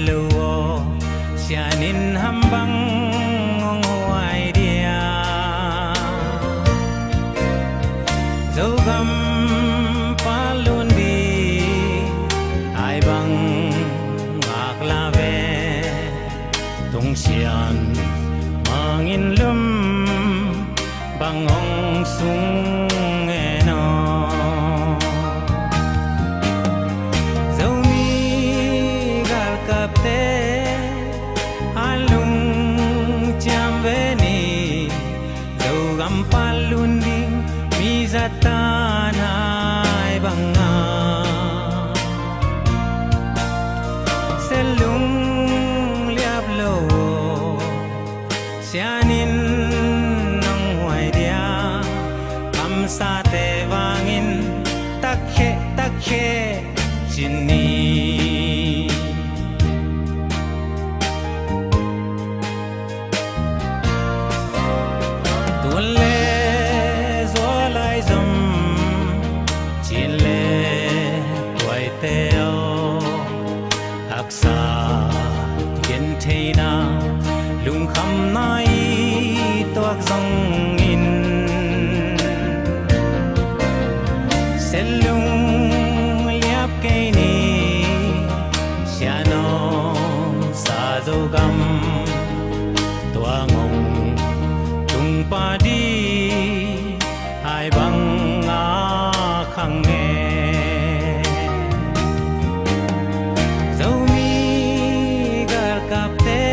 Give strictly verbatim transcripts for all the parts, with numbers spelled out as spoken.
lo aw, sian in ham bang hong huai dia? Zogam palun ding ai bang ngak la ve. Tungsian mangin lum bang hong sung e no. Zomi galkapte a lungciam ve ni. Zogam palun ding mi zatan ai bang a, Selung liap lo aw, sian in nong huai dia? Kamsate vangin takhe takhe ci ni. Tun le zual lai zom cin le tuaite aw, haksa gentheihna lungkhamna i tuak zongin, Selung liap kei ni. Sian om sa Zogam tuang hong tung pah ding ai bang a khang e. Zomi galkapte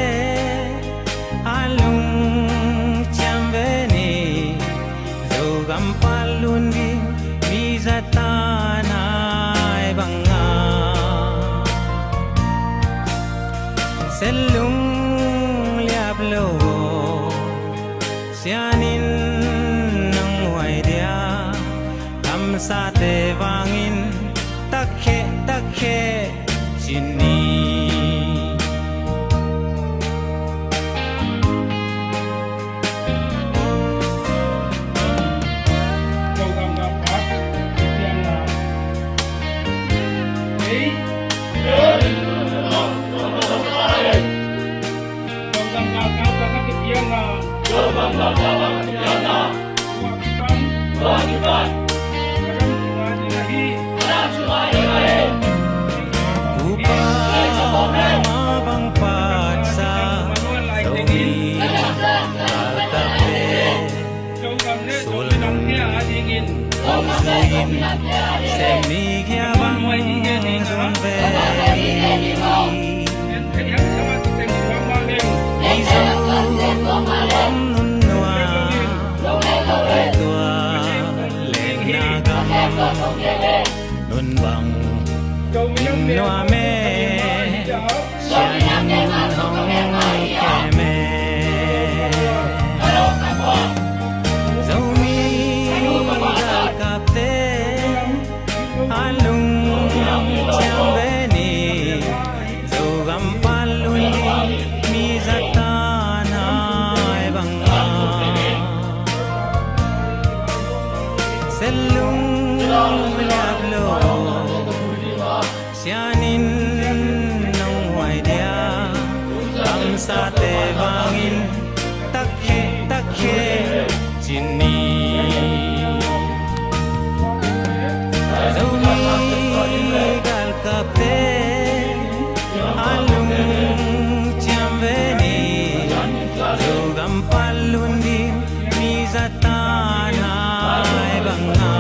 a lungciam ve ni. Zogam palun ding mi zatan ai bang a, Selung liap lo aw, sian in nong huai dia? Kamsate vangin takhe takhe ci ni. Upa ma bang patsa, Zomi galkapte sulnung hong zui in, sem ni gia bang zun ve. Mizo om nunnuam, tua lenna gam nun bang in nuam e, sian in hong kem e. Zomi galkapte a lungciam ve ni. Zogam palun ding mi zatan ai bang a, Selung liap lo aw, sian in nong huai dia? Kamsate vangin takhe takhe ci ni. Zomi galkapte a lungciam ve ni. Zogam palun ding mi zatan ai bang a,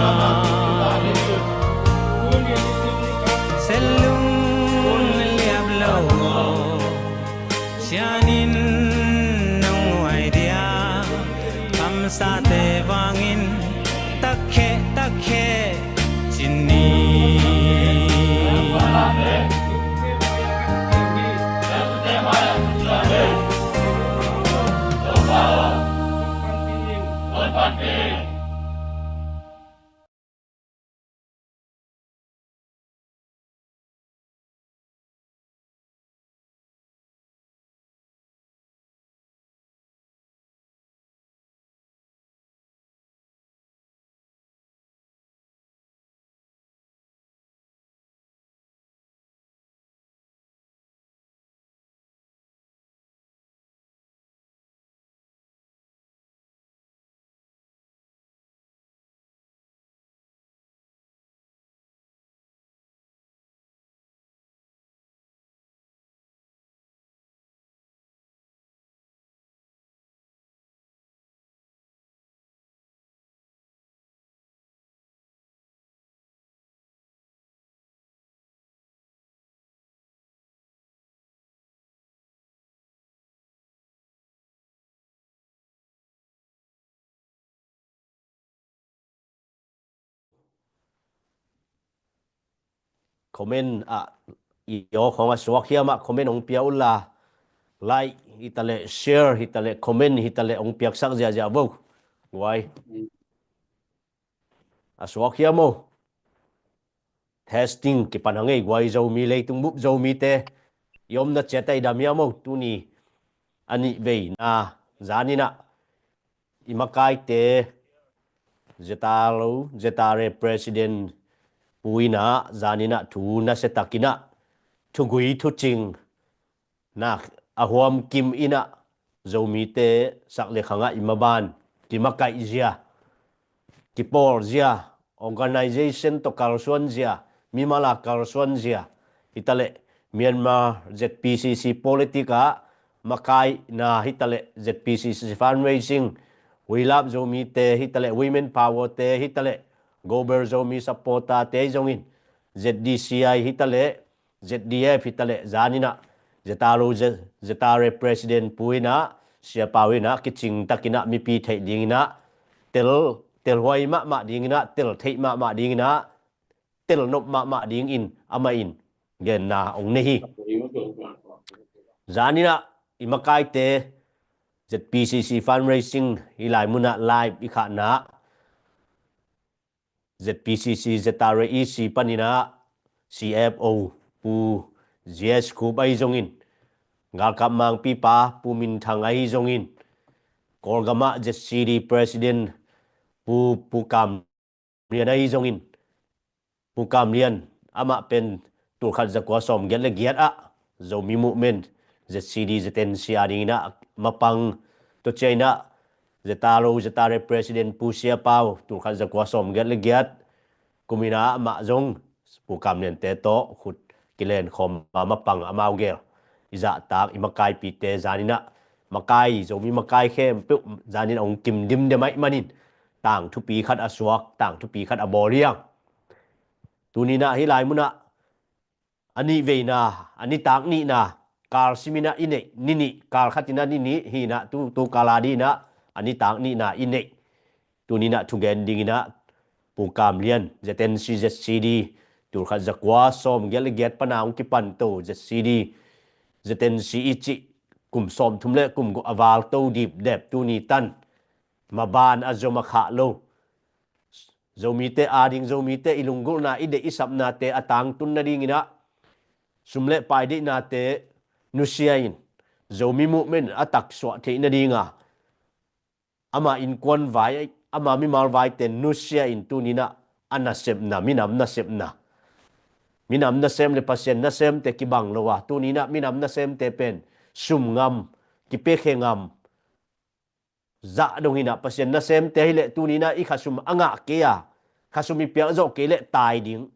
Selung liap lo aw, sian in nong huai dia? Kamsate vangin takhe takhe ci ni. comment ah i aw khawng a suak hiam ah comment hong pia unla, like hitaleh, share hitaleh, comment hitaleh hong piaksak ziahziah vo. Guai, a suak hiam aw? Testing kipan hang ei guai. Zomi leitung bup Zomite, i omna ciat ah i dam hiam aw? Tuni a nih veina zanin ah i makaite, ZRO ZRA President Pu in ah zanin ah thu nasia takin ah thugui thucing na a huam kim in ah Zomite sak le khang ah i maban kimakaih zia, kipawl zia, organization tawh kalsuan zia, mimal a kalsuan zia hitaleh, Myanmar ZPCC politic ah makaihna hitaleh, ZPCC fundraising, We Love Zomite hitaleh, Women Power te hitaleh, Global Zomi Supporter te ahi zongin, ZDCI hitaleh, ZDF hitaleh, zanin ah ZRO, ZRA President Pu in ah, Sia Pau in ah kicing takin ah mipi theih dingin ah tel, telhuai mahmah dingin ah, tel theih mahmah dingin ah, tel nop mahmah dingin amah in genna hong nei hi. Zanin ah i makaite, ZPCC fundraising hih lai mun ah live i khahna, ZPCC ZRA EC panin ah CFO Pu G S Khup ahi zongin, galkap mangpipa Pu Min Thang ahi zongin, Kawlgam ah ZCD President Pu, Pu Kam Lian ahi zongin, Pu Kam Lian amah pen tulkhat zakua sawmgiat le giat ah Zomi Movement, ZCD ZNC a dingin ah mapang, tua ciangin ah ZRO ZRA President Pu Sia Pau, tulkhat zakua sawmgiat le giat kum in ah amah zong Pu Kam Lian te tawh khut kilenkhawm a mapang, amau gel i zahtak i makaipite zanin ah, makai, Zomi makai khempeuh zanin ah hong kim dimdem ahih manin, tangthupi khat a suak, tangthupi khat a bawl hi hang. Tuni in ah hih lai mun ah a nih veina, a nitak nihna, kal sim in ah i neih, ni nih, kal khat in ah ni nih hi in ah, tu, tu kal a dingin ah a nitak nihna i neih. Tuni in ah thugen dingin ah Pu Kam Lian, ZNC ZCD, tulkhat zakua sawmgiat le giat pan a hong kipan to ZCD ZNC i cih, kum sawmthum le kum guk a val to dipdep, tuni tan maban a zom a khah lo, Zomite a ding, Zomite i lunggulhna, i deih i sapnate a tangtun nadingin ah sum le pai deihnate nusia in, Zomi Movement a taksuah theih nadinga ama innkuan vai, ama mimal vaite nusia in, tuni in ah a nasepna, minam nasepna, minam nasem le Pasian nasemte kibang lo a, tuni in ah minam nasemte pen sum ngam, kipekhe ngam zah dongin ah, Pasian nasemte hileh tuni in ah i khasum a ngah kei a, khasum i piak zawh kei leh tai ding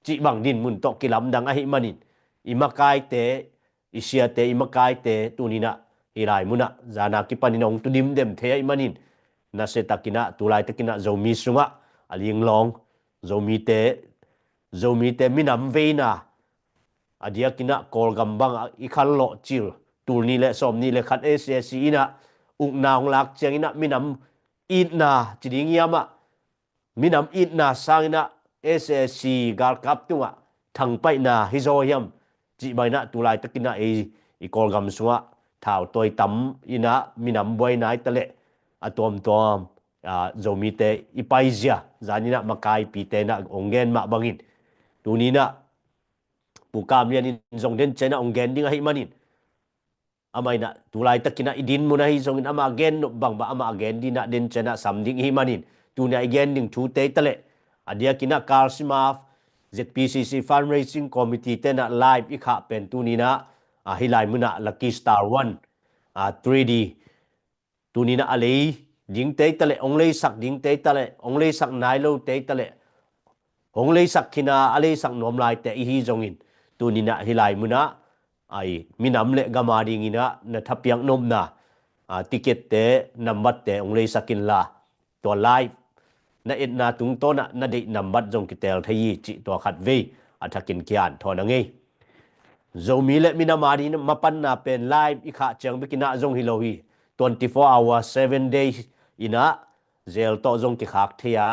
cih bang dinmun tawh kilamdang ahih manin, i makaite, i siate, i makaite tuni in ah hih lai mun ah zan a kipanin hong tu dimdem thei ahih manin, nasia takin ah, tu laitakin ah Zomi sungah a linglawng, Zomite, Zomite minam veina, a diakin ah Kawlgam bang ah i khal lawhcil, tul nih le sawmnih le khat SAC in ah ukna hong lak ciangin ah minam itna ci ding hiam ah, minam itna sangin ah SAC galkap tungah thangpaihna hi zaw hiam cih bang in ah tu laitakin ah ei i Kawlgam sungah thautawi tam in ah minam buaina hi taleh a tuamtuam, ah, Zomite i paizia zanin ah makaipite in ah hong gen mah bangin, tuni in ah Pu Kam Lian in zong den ciang ah hong gen ding ahih manin, amah in ah tu laitakin ah i dinmun ahi zongin amah a gen nop bangbang amah a gen ding in ah den ciang ah sam ding ihih manin, tuni ah i gen ding thute hi taleh, a diakin ah kal sim a ZPCC Fundraising Committee te in ah live i khah pen tuni in ah, ah, hih lai mun ah Lucky Star One, ah, three D, tuni in ah a lei dingte hi taleh, hong leisak dingte hi taleh, hong leisak nai lote hi taleh, hong leisak khin a, a leisak nuam laite i hi zongin, tuni in ah hih lai mun ah, ai, minam le gam a dingin ah na thapiak nopna, ah, ticket te, nambat te hong leisak inla, tua live na etna tungtawn ah na deih nambat zong kitel thei hi cih tua khat vei a thakin kian thawn a ngei. Zomi le minam a dingin ah mapanna pen live i khah ciang bekin ah zong hi lo hi. Twenty four hour, seven days in ah zel tawh zong kikhak thei a,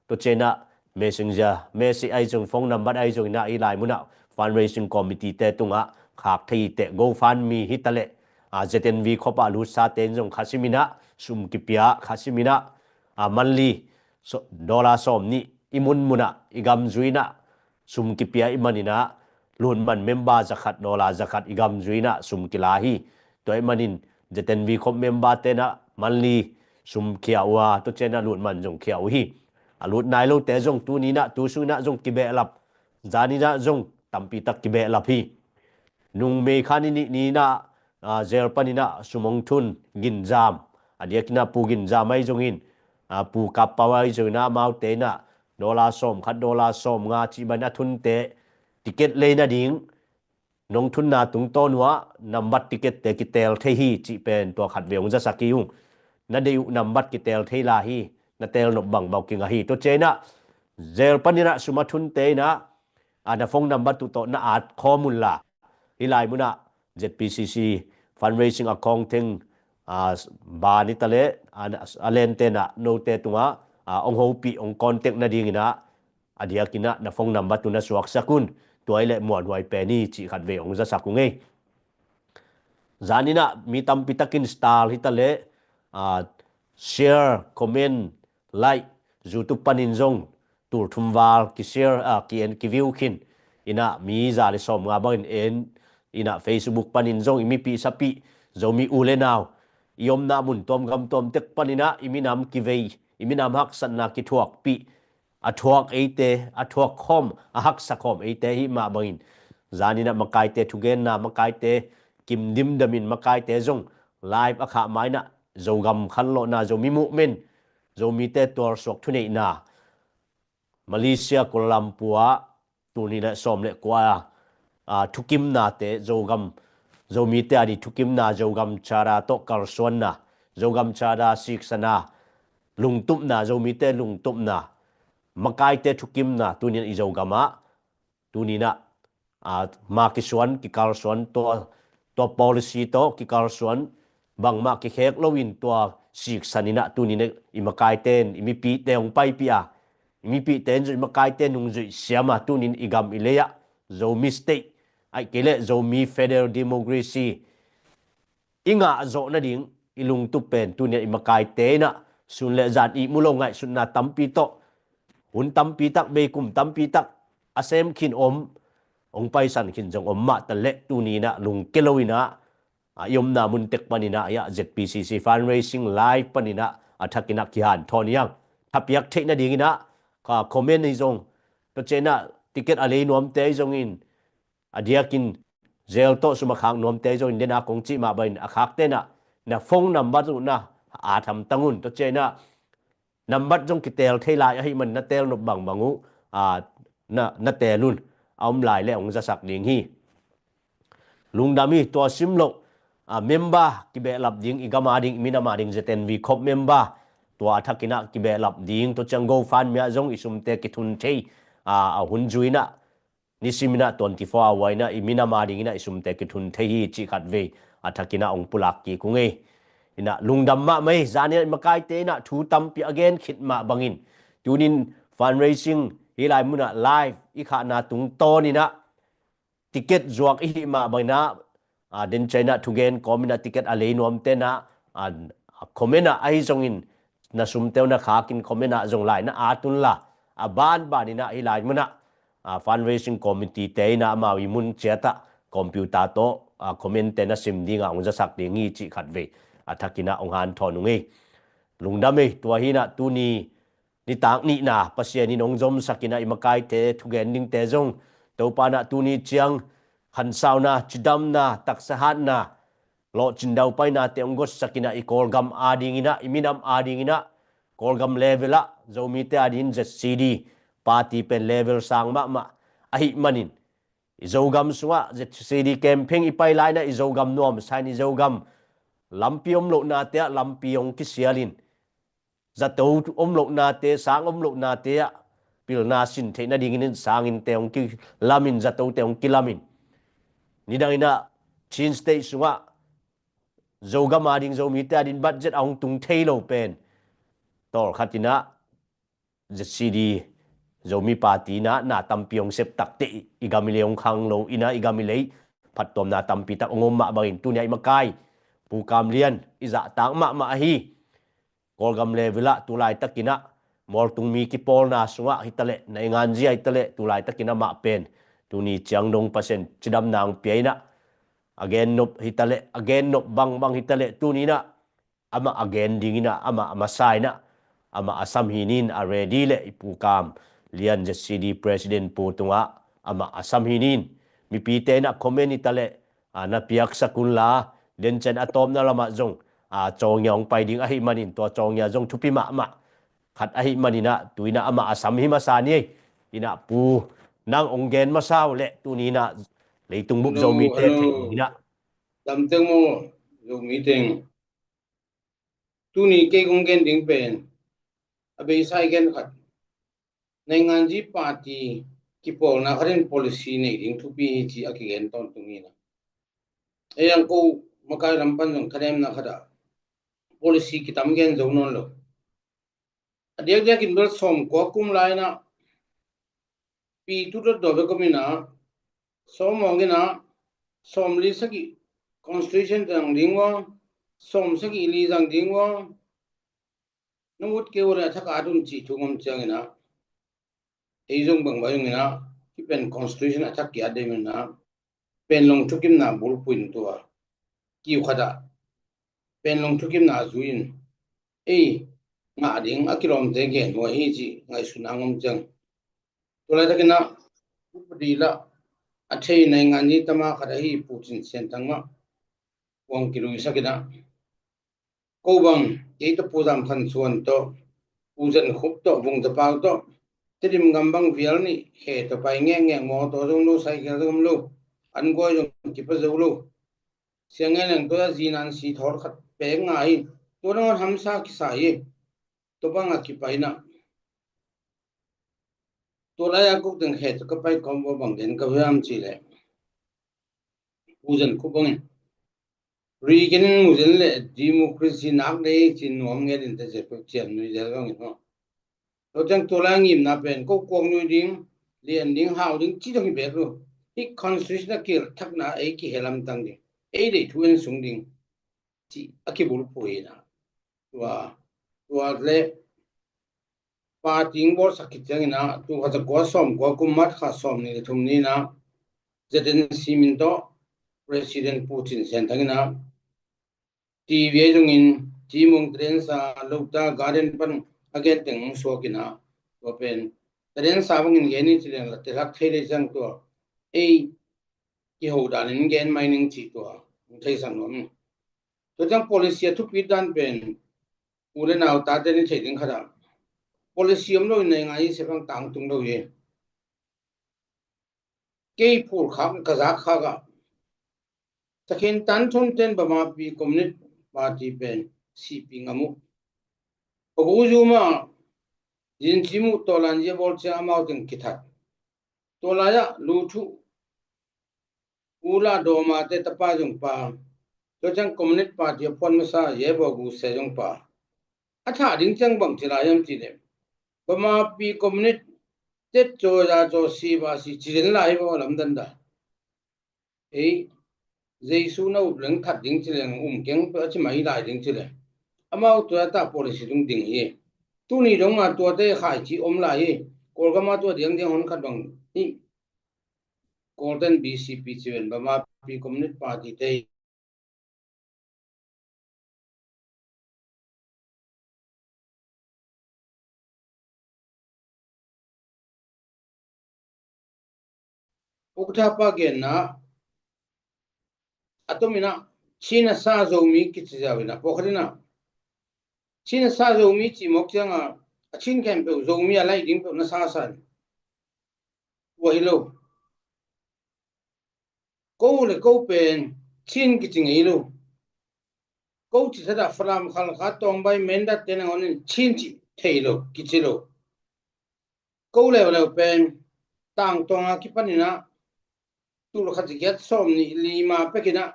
tua ciang ah Messenger message ahi zong, phone number ahi zong inah, hih lai munah fundraising committee te tungah khak thei hi teh. GoFundMe hi taleh, a, Z N V khop ah lutsate in zong khasim inah sum kipia, khasim inah, a, monthly so, dollar sawm nih i munmunah, i gam zui inah sum kipia i man inah, lutman member zakhat, dollar zakhat i gam zui inah sum kila hi. Tua i manin Z N V khop member te inah monthly sum khia uh a, tua cianah lutman zong khia uh hi. A lut nai lote zong tuni inah, tu sung inah zong kibehlap, zan inah zong tampi tak kibehlap hi. Nung May kha ni nih ni inah, a, jail pan inah sum hong thun Ginzam, a diak inah Pu Ginzam ahi zongin, a, Pu Kap Pau ahi zong inah, amaute inah dollar sawm khat, dollar sawm nga cih bang a thunte ticket lei nading nong thunna tungtawn uh ah nambat ticket te kitel thei hi cih pen tua khatvei hong zasak hi ung. Na deih uh nambat kitel thei lai hi, na tel nop bangbang kinga hi. Tua cianah jail pan inah sum a thunte inah, a, na phone number uh tawh na at khawm unla, hih lai munah Z P C C fundraising account teng, a, bani taleh, a, a lente inah note tungah, a, hong hopih, hong contact nading inah, a diak inah na phone number uh na suaksak un. Tua hi leh muanhuai pen hi cih khatvei hong zasak ung ei. Zan inah mi tampi takin star hi taleh, a, share, comment, like, YouTube panin zong tul thum val kishare, a, ki-en, kiview khin inah, mi za le sawm nga bangin en inah, Facebook panin zong i mipih sapih Zomi u le nau, i omna mun tuam gam tuam tek pan inah i minam kivei, i minam haksatna kithuakpih, a thuak eite, a thuak khawm, a haksa khawm eite hi mah bangin, zan inah makaite thugenna, makaite kim dimdamin, makaite zong live a khah ma inah Zogam khanlawhna, Zomi movement, Zomite tualsuak thuneihna, Malaysia Kuala Lumpur ah tul nih le sawm le kua, a, thukimnate, Zogam, Zomite a di thukimna, Zogam Charter tawh kalsuanna, Zogam Charter siksana, lungtupna, Zomite lungtupna, makaite thukimna, tuni inah i Zogam ah, tuni inah, a, ma kisuan, kikalsuan, tua, tua policy tawh kikalsuan, bangmah kikhek loin tua siksan inah tuni inah i makaite in, i mipihte hong paipih a, i mipihte in zong i makaite nungzuih siam a, tuni inah i gam i lei ah Zomi state, ahih kei leh Zomi federal democracy i ngah zawh nading i lungtup pen tuni inah i makaite inah sun le zan ihmu lo ngaihsutna tampi tawh, hun tampi tak, beikum tampi tak a sem khin om, hong paisan khin zong om mah taleh, tuni inah lungke lo inah, a, i omna mun tek pan inah, a, Z P C C fundraising live pan inah a thak inah kihanthawn hi hang. Thapiak theih nading inah, ka comment hi zong, tua cianah ticket a lei nuamte hi zongin, a diakin jail tawh sum a khak nuamte hi zongin, dena kong cih mah bangin a khakte inah na phone number uh na at hamtang un. Tua cianah nambat zong kitel thei lai ahih man na tel nop bangbang uh, a, na, na tel un. A om lai le hong zasak ding hi. Lungdam hi. Tua sim loh, a, member kibehlap ding, i gam a ding, i minam a ding Z N V khop member, tua a thak inah kibehlap ding, tua ciang GoFundMe ah zong i sumte kithun thei, a, a hun zui inah, nisim inah twenty four hour inah i minam a ding inah i sumte kithun thei hi cih khatvei a thak inah hong pulak kik ung ei. Inah lungdam mahmah ei. Zan inah i makaite inah thu tampi a gen khit mah bangin, tunin fundraising hih lai munah live i khahna tungtawn inah ticket zuak i hih mah bang inah, a, den ciang inah thugen kawm inah ticket a lei nuamte inah, a, comment ah ahi zongin, na sumte uh na khakin comment ah zong lai na at unla, a banban inah hih lai munah, a, fundraising committee te inah amau i mun ciat ah computer tawh, a, comment te na sim dingah hong zasak ding hi cih khatvei a thak inah hong hanthawn ung ei. Lungdam ei. Tua hi inah tuni nitak nihna Pasian in hong zomsak inah i makaite thugen dingte zong, Topa inah tuni ciang khansauna, cidamna, taksa hatna, lawhcin daupainate hong gotsak inah i Kawlgam a ding inah, i minam a ding inah, Kawlgam level ah Zomite a dingin Z C D party pen level sang mahmah ahih manin, i Zogam sungah Z C D campaign i pai lai inah i Zogam nuamsa in, i Zogam lampi om lohnate ah lampi hong kisialin, zato om lohnate, sang om lohnate ah pilna sin theih nadingin sanginnte hong kilamin, zatote hong kilamin, nidang inah Chin State sungah Zogam a ding, Zomite a ding budget a hong tung thei lo pen tawlkhat inah Z C D Zomi Party in ah na tampi hong sep takteh i gam i lei hong khang lo in ah i gam i lei phattuamna tampi tak hong om mah bangin tuni-ah i makai Pu Kam Lian i zahtak mahmah ahi. Kawlgam level ah tu laitakin ah mualtung mi kipawlna sungah hitaleh nainganzi ah hitaleh tu laitakin amah pen tuni ciang dong Pasian cidamna hong pia in ah a gennop hitaleh a gennop bangbang hitaleh tuni in ah amah a gen ding in ah amah a masa in ah amah a sam hi nin a ready leh i Pu Kam Lian Z C D President Pu tungah amah a sam hi nin mipite in ah comment hitaleh a na piaksak unla, den ciang a tawpna lamah zong a cawngia hong pai ding ahih manin tua cawngia zong thupi mahmah khat ahih manin ah tu in ah amah a sam hi masa ni. In ah Pu nang hong gen masa uh leh tuni in ah leitung bup Zomite thei in ah. Damteng maw, Zomi teng. Tuni kei kong gen ding pen a beisa i gen khat nainganzi party kipawlna khat in policy nei ding thupi hi ci a kigen tawntung hi na. Ei ang ko makai lam pan zong thanemna khat ah policy kitam gen zo nawn lo. A diakdiakin bel sawmkua kum lai in ah pi tu dotdaw bek om in ah sawm awng in ah sawmli sagih constitution zang ding ua, sawmsagih li zang ding ua, na ut kei uh leh a thak at un cih thu ngom ciangin ah ei zong bangbai zong in ah kipen constitution a thak ki-at dei in ah Panglong thukimna bulphuh in tua kiu khat ah Panglong thukimna zui in ei ngah ding a kilawmte gen huai hi cih ngaihsutna ngom ciang. Tua laitakin ah upadi lah a thei nainganzi tama khat ahi Pu Cin Sian Thang mah kuang kiluisak in ah ko bang kei tawh Pu Zam Khan Suan tawh Pu Zan Khup tawh Vung Za Pau tawh Tedim gam bang vial nih he tawh pai ngekngek, mawtaw zong lo, cycle zong om lo, an guai zong kipa zo lo. Siang ngen leng tua zinan si thawr khat pek ngai hi. Tua nangawn hamsa kisa hi. Tua bang a kipai na tua lai a kuk teng he tawh ka pai kawm ua bang den ka hiam ci leh Pu Zan Khup bangin Reagan in muzen le democracy nak dei cin nuam ngetin te zepek cian nui zel bangin maw. Lo teng tua lai ngimna pen ko kuak nui ding, lian ding, hau ding ci dong hi bek lo. Hi constitution a kil thakna ei kihelam tang ding, ei dei thu en sung ding ci a kibulphuh hi na. Tua tua le party ing bawlsak khit ciangin ah tu kha zakua sawmkua kum March kha sawmnih le thum ni in ah Z N C min tawh President Pu Cin Sian Thang in ah T V a zongin Cimung tadensa lota garden pan a gen teng hong suak in ah tua pen tadensa bangin gen in ci leng la telak thei lei ciang tua ei kiho danin gen mai ning ci tua hong theisak nuam in. Tua ciang policy a thupit dan pen u le nau tate ni thei ding khat ah policy om lo in nei ngai i se bang tangtung lo hi. Kei phul khak ka zak khak ah takhin tan thun ten Bamapi Communist Party pen C P ngam uh. Pagu zuma zin cim uh tawlan zia bawl ciang amau teng kithat. Tua lai ah lu thuh ula dawma te tapa zong pa. Tua ciang Communist Party a phuan masa ye baw gu se zong pa. A thah ding ciang bang ci lai hiam ci leh Bamapi Communist tet caw za caw si ba si ci den lai hi baw lamdan da. Ei Jesu na up leng that ding ci leng um keng pe a ci mai lai ding ci leh amau tua ta policy dong ding hi. Tuni dong a tuate khai ci om lai hi. Kawlgam a tua diang diang hon khat bang hi. Kawlten B C P ci ven Bamapi Communist Party te Ukthapa genna a tomin ah Chin a sa Zomi kici ziau in ah pawlkhat in ah Chin a sa Zomi ci mawk ciangah a Chin khempeuh Zomi a laih ding peuh na sa sa in. Ua hi lo. Ko le ko pen Chin kici ngei lo. Ko ci thadah Falam, Khalkha, Tawngbai, Mindat te nangawn in Chin ci thei lo, kici lo. Ko leuleu pen tangtuang a kipanin ah tul khat za giat sawmnih li ma pekin ah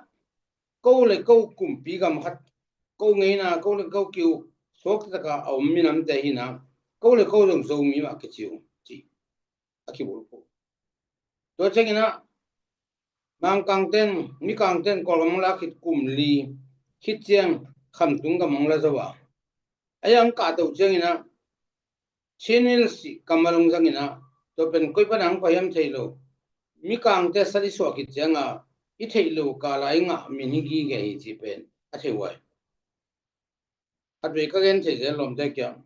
ko le ko kumpi gam khat ko ngeina ko le ko kiu suak taka a om minamte hi in ah ko le ko zong Zomi mah kici uh ci. a kibulphuh. Tua ciangin ah Mangkangten, Mikangten Kawlgam hong la khit kum li khit ciang Khamtung gam hong la zo a. A yang kahto ciangin ah Chin Hills cih kammal hong zangin ah, tua pen koi pana hong pai hiam thei lo. Mikangte sat i suah khit cianga i theih lo kala i ngah min hi gige hi cih pen a thei uh ai. Khatvei ka gen thei zel lawmte kiang,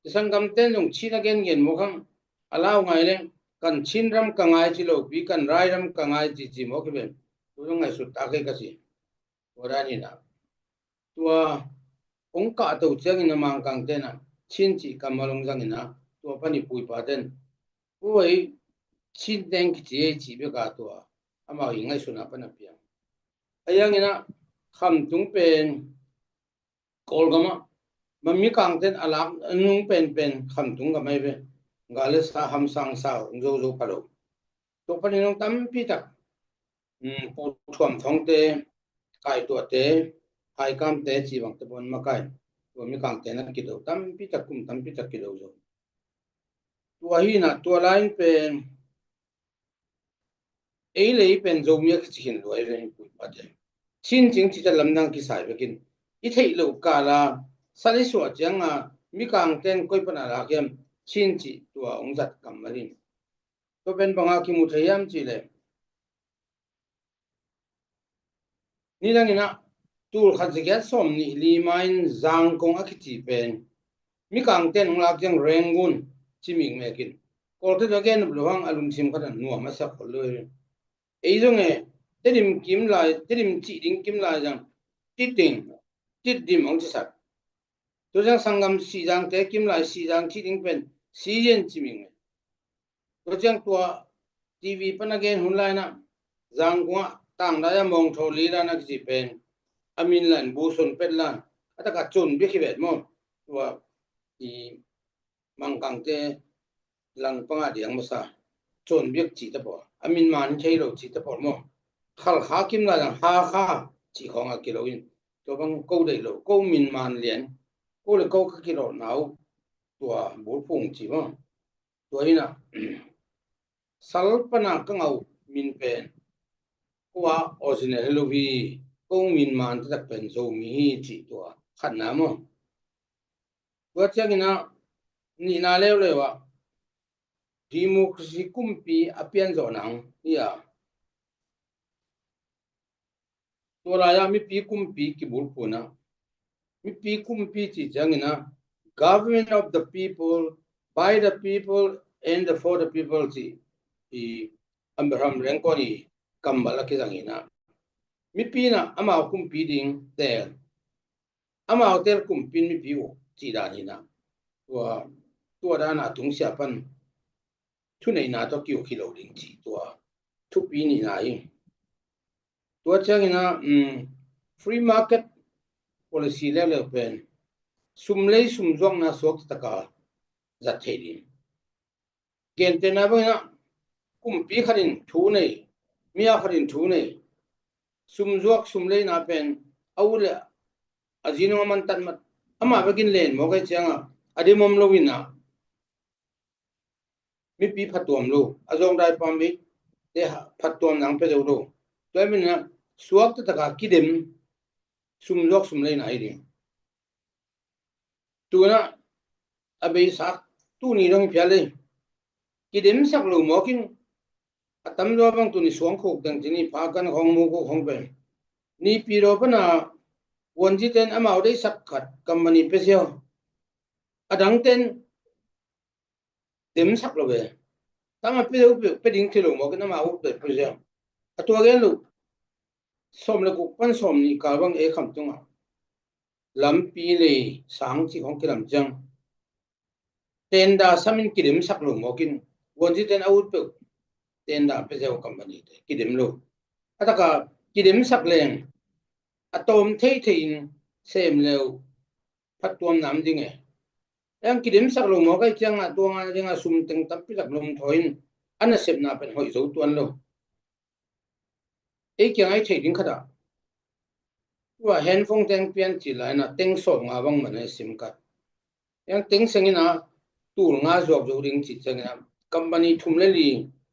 i sanggamten zong Chin a gengen mawk hang. A lau ngai leng kan Chin ram ka ngai ci lopi kan rai ram ka ngai ci ci mawk hi ven. Tu zong ngaihsut ta kei ka ci. Tua dan hi na. Tua hong kahto ciangin a Mangkangten ah Chin cih kammal hong zangin ah, tua pan i pu i paten ui Chin teng kici ei cih bek a tua amau i ngaihsutna pan a piang. A yangin ah Khamtung pen Kawlgam ah ma Mikangten a lak a nung penpen Khamtung gam ai ve. Gal le sa hamsang sa hong zo zo pha lo. Tua panin hong tampi tak, um, Pu Thuam Thongte, Kaituahte, Haikamte cih bangte pawh an makai. Tua Mikangte na kido tampi tak, kum tampi tak kido zo. Tua hi na, tua lai in pen ei le ei pen Zomi a kici khin luai ve, i pu i pate. Chin cih ciang lamdang kisai bekin i theih loh kala sat i suah cianga Mikangten koi pana lak hiam Chin cih tua hong zat kammal in. Tua pen banga kimu thei hiam cih leh, nidangin ah tul khat za giat sawm nih li ma in Zangkong a kici pen Mikangten hong lak ciang Rangoon ci mikmekin Kawlte tawh a gen nop lo hang a lungsim khat ah nuam a sak khol lo hi. Ei zong e, Tedim kim lai, Tedim cih ding kim lai zang Tidim, Tidim hong ci sak. Tua ciang sanggam Sihzangte kim lai Sihzang cih ding pen Sizian ci ming. Tua ciang tua T V pan a gen hun lai na Zangkong ah tangdai a mawngthaw li dan a kici pen a min lan bu son pet lan a taka cun bia kivet maw? Tua i Mangkangte lang panga diang masa cun biak cih ta pawl a min man thei lo cih ta pawl maw? Khalkha kim lai lang Hakha cih khawng a kilo in tua bang ko deih lo, ko min man lian, ko le ko ka kilawhna uh tua bulphung ci maw? Tua hi na sal pana ka ngau min pen ko a original hi lo hi, ko min man taktak pen Zomi hi cih tua khatna maw? Tua ciangin ah nihna leuleu ah democracy kumpi a pian zawh nang hi a. Tua lai-ah mipi kumpi kibulphuhna, mipi kumpi cih ciangin ah government of the people, by the people and for the people cih i Abraham Lincoln i kammal a kizang in ah mipi in ah amau kumpi ding teel, amau teel kumpi in mipi uh cih dan hi na. Tua, tua dan a tungsiah pan thuneihna tawh kiuk hi lo ding cih tua thupi nihna hi. Tua ciangin ah, um, free market policy leuleu pen sum lei sum zuakna suak taka zat thei ding. Gentehna bangin ah kumpi khat in thu nei, mi a khat in thu nei, sum zuak sum leina pen a ut le a zinung a mantat mat amah bekin len mawk ei ciangah a dim om lo in ah mipi phattuam lo, a zawngdai pam bik te phattuam nang pia zo lo. Tua hi manin ah suak taktak a kidem sum zuak sum leina hi ding. Tuna a beisa tuni dong hi phial ei. Kidemsak lo mawk in a tamzaw bang tuni suangkhuk teng cini pha kan khawng mukuk khawng pen Nipi daw pana vuanzite in amau deihsak khat company pia ziau. A dangte in demsak lo ve. Tama pia deuh pia ding thei lo mawk in amau ut pia ziau. A tua gen lo sawm le guk pan sawm nih kal bang ei Khamtung ah lampi lei sang cih khawng kilam ciang tender sam in kidemsak lo mawk in vuanzite in a ut peuh tender pia ziau company te kidem lo. A taka kidemsak leng a tawm theithei in sem leu phattuam nam ding e. Eng kidemsak lo mawk ei ciangah tua ngan dingah sum teng tampi tak lom thaw in a nasepna pen hoih zo tuan lo. Ei kiang ei thei ding khat ah tua handphone teng pian cih lai in ah teng sawm nga bang man ei sim khat. Eng teng seng in ah tul nga zuak zo ding cih ciangin ah company thum le li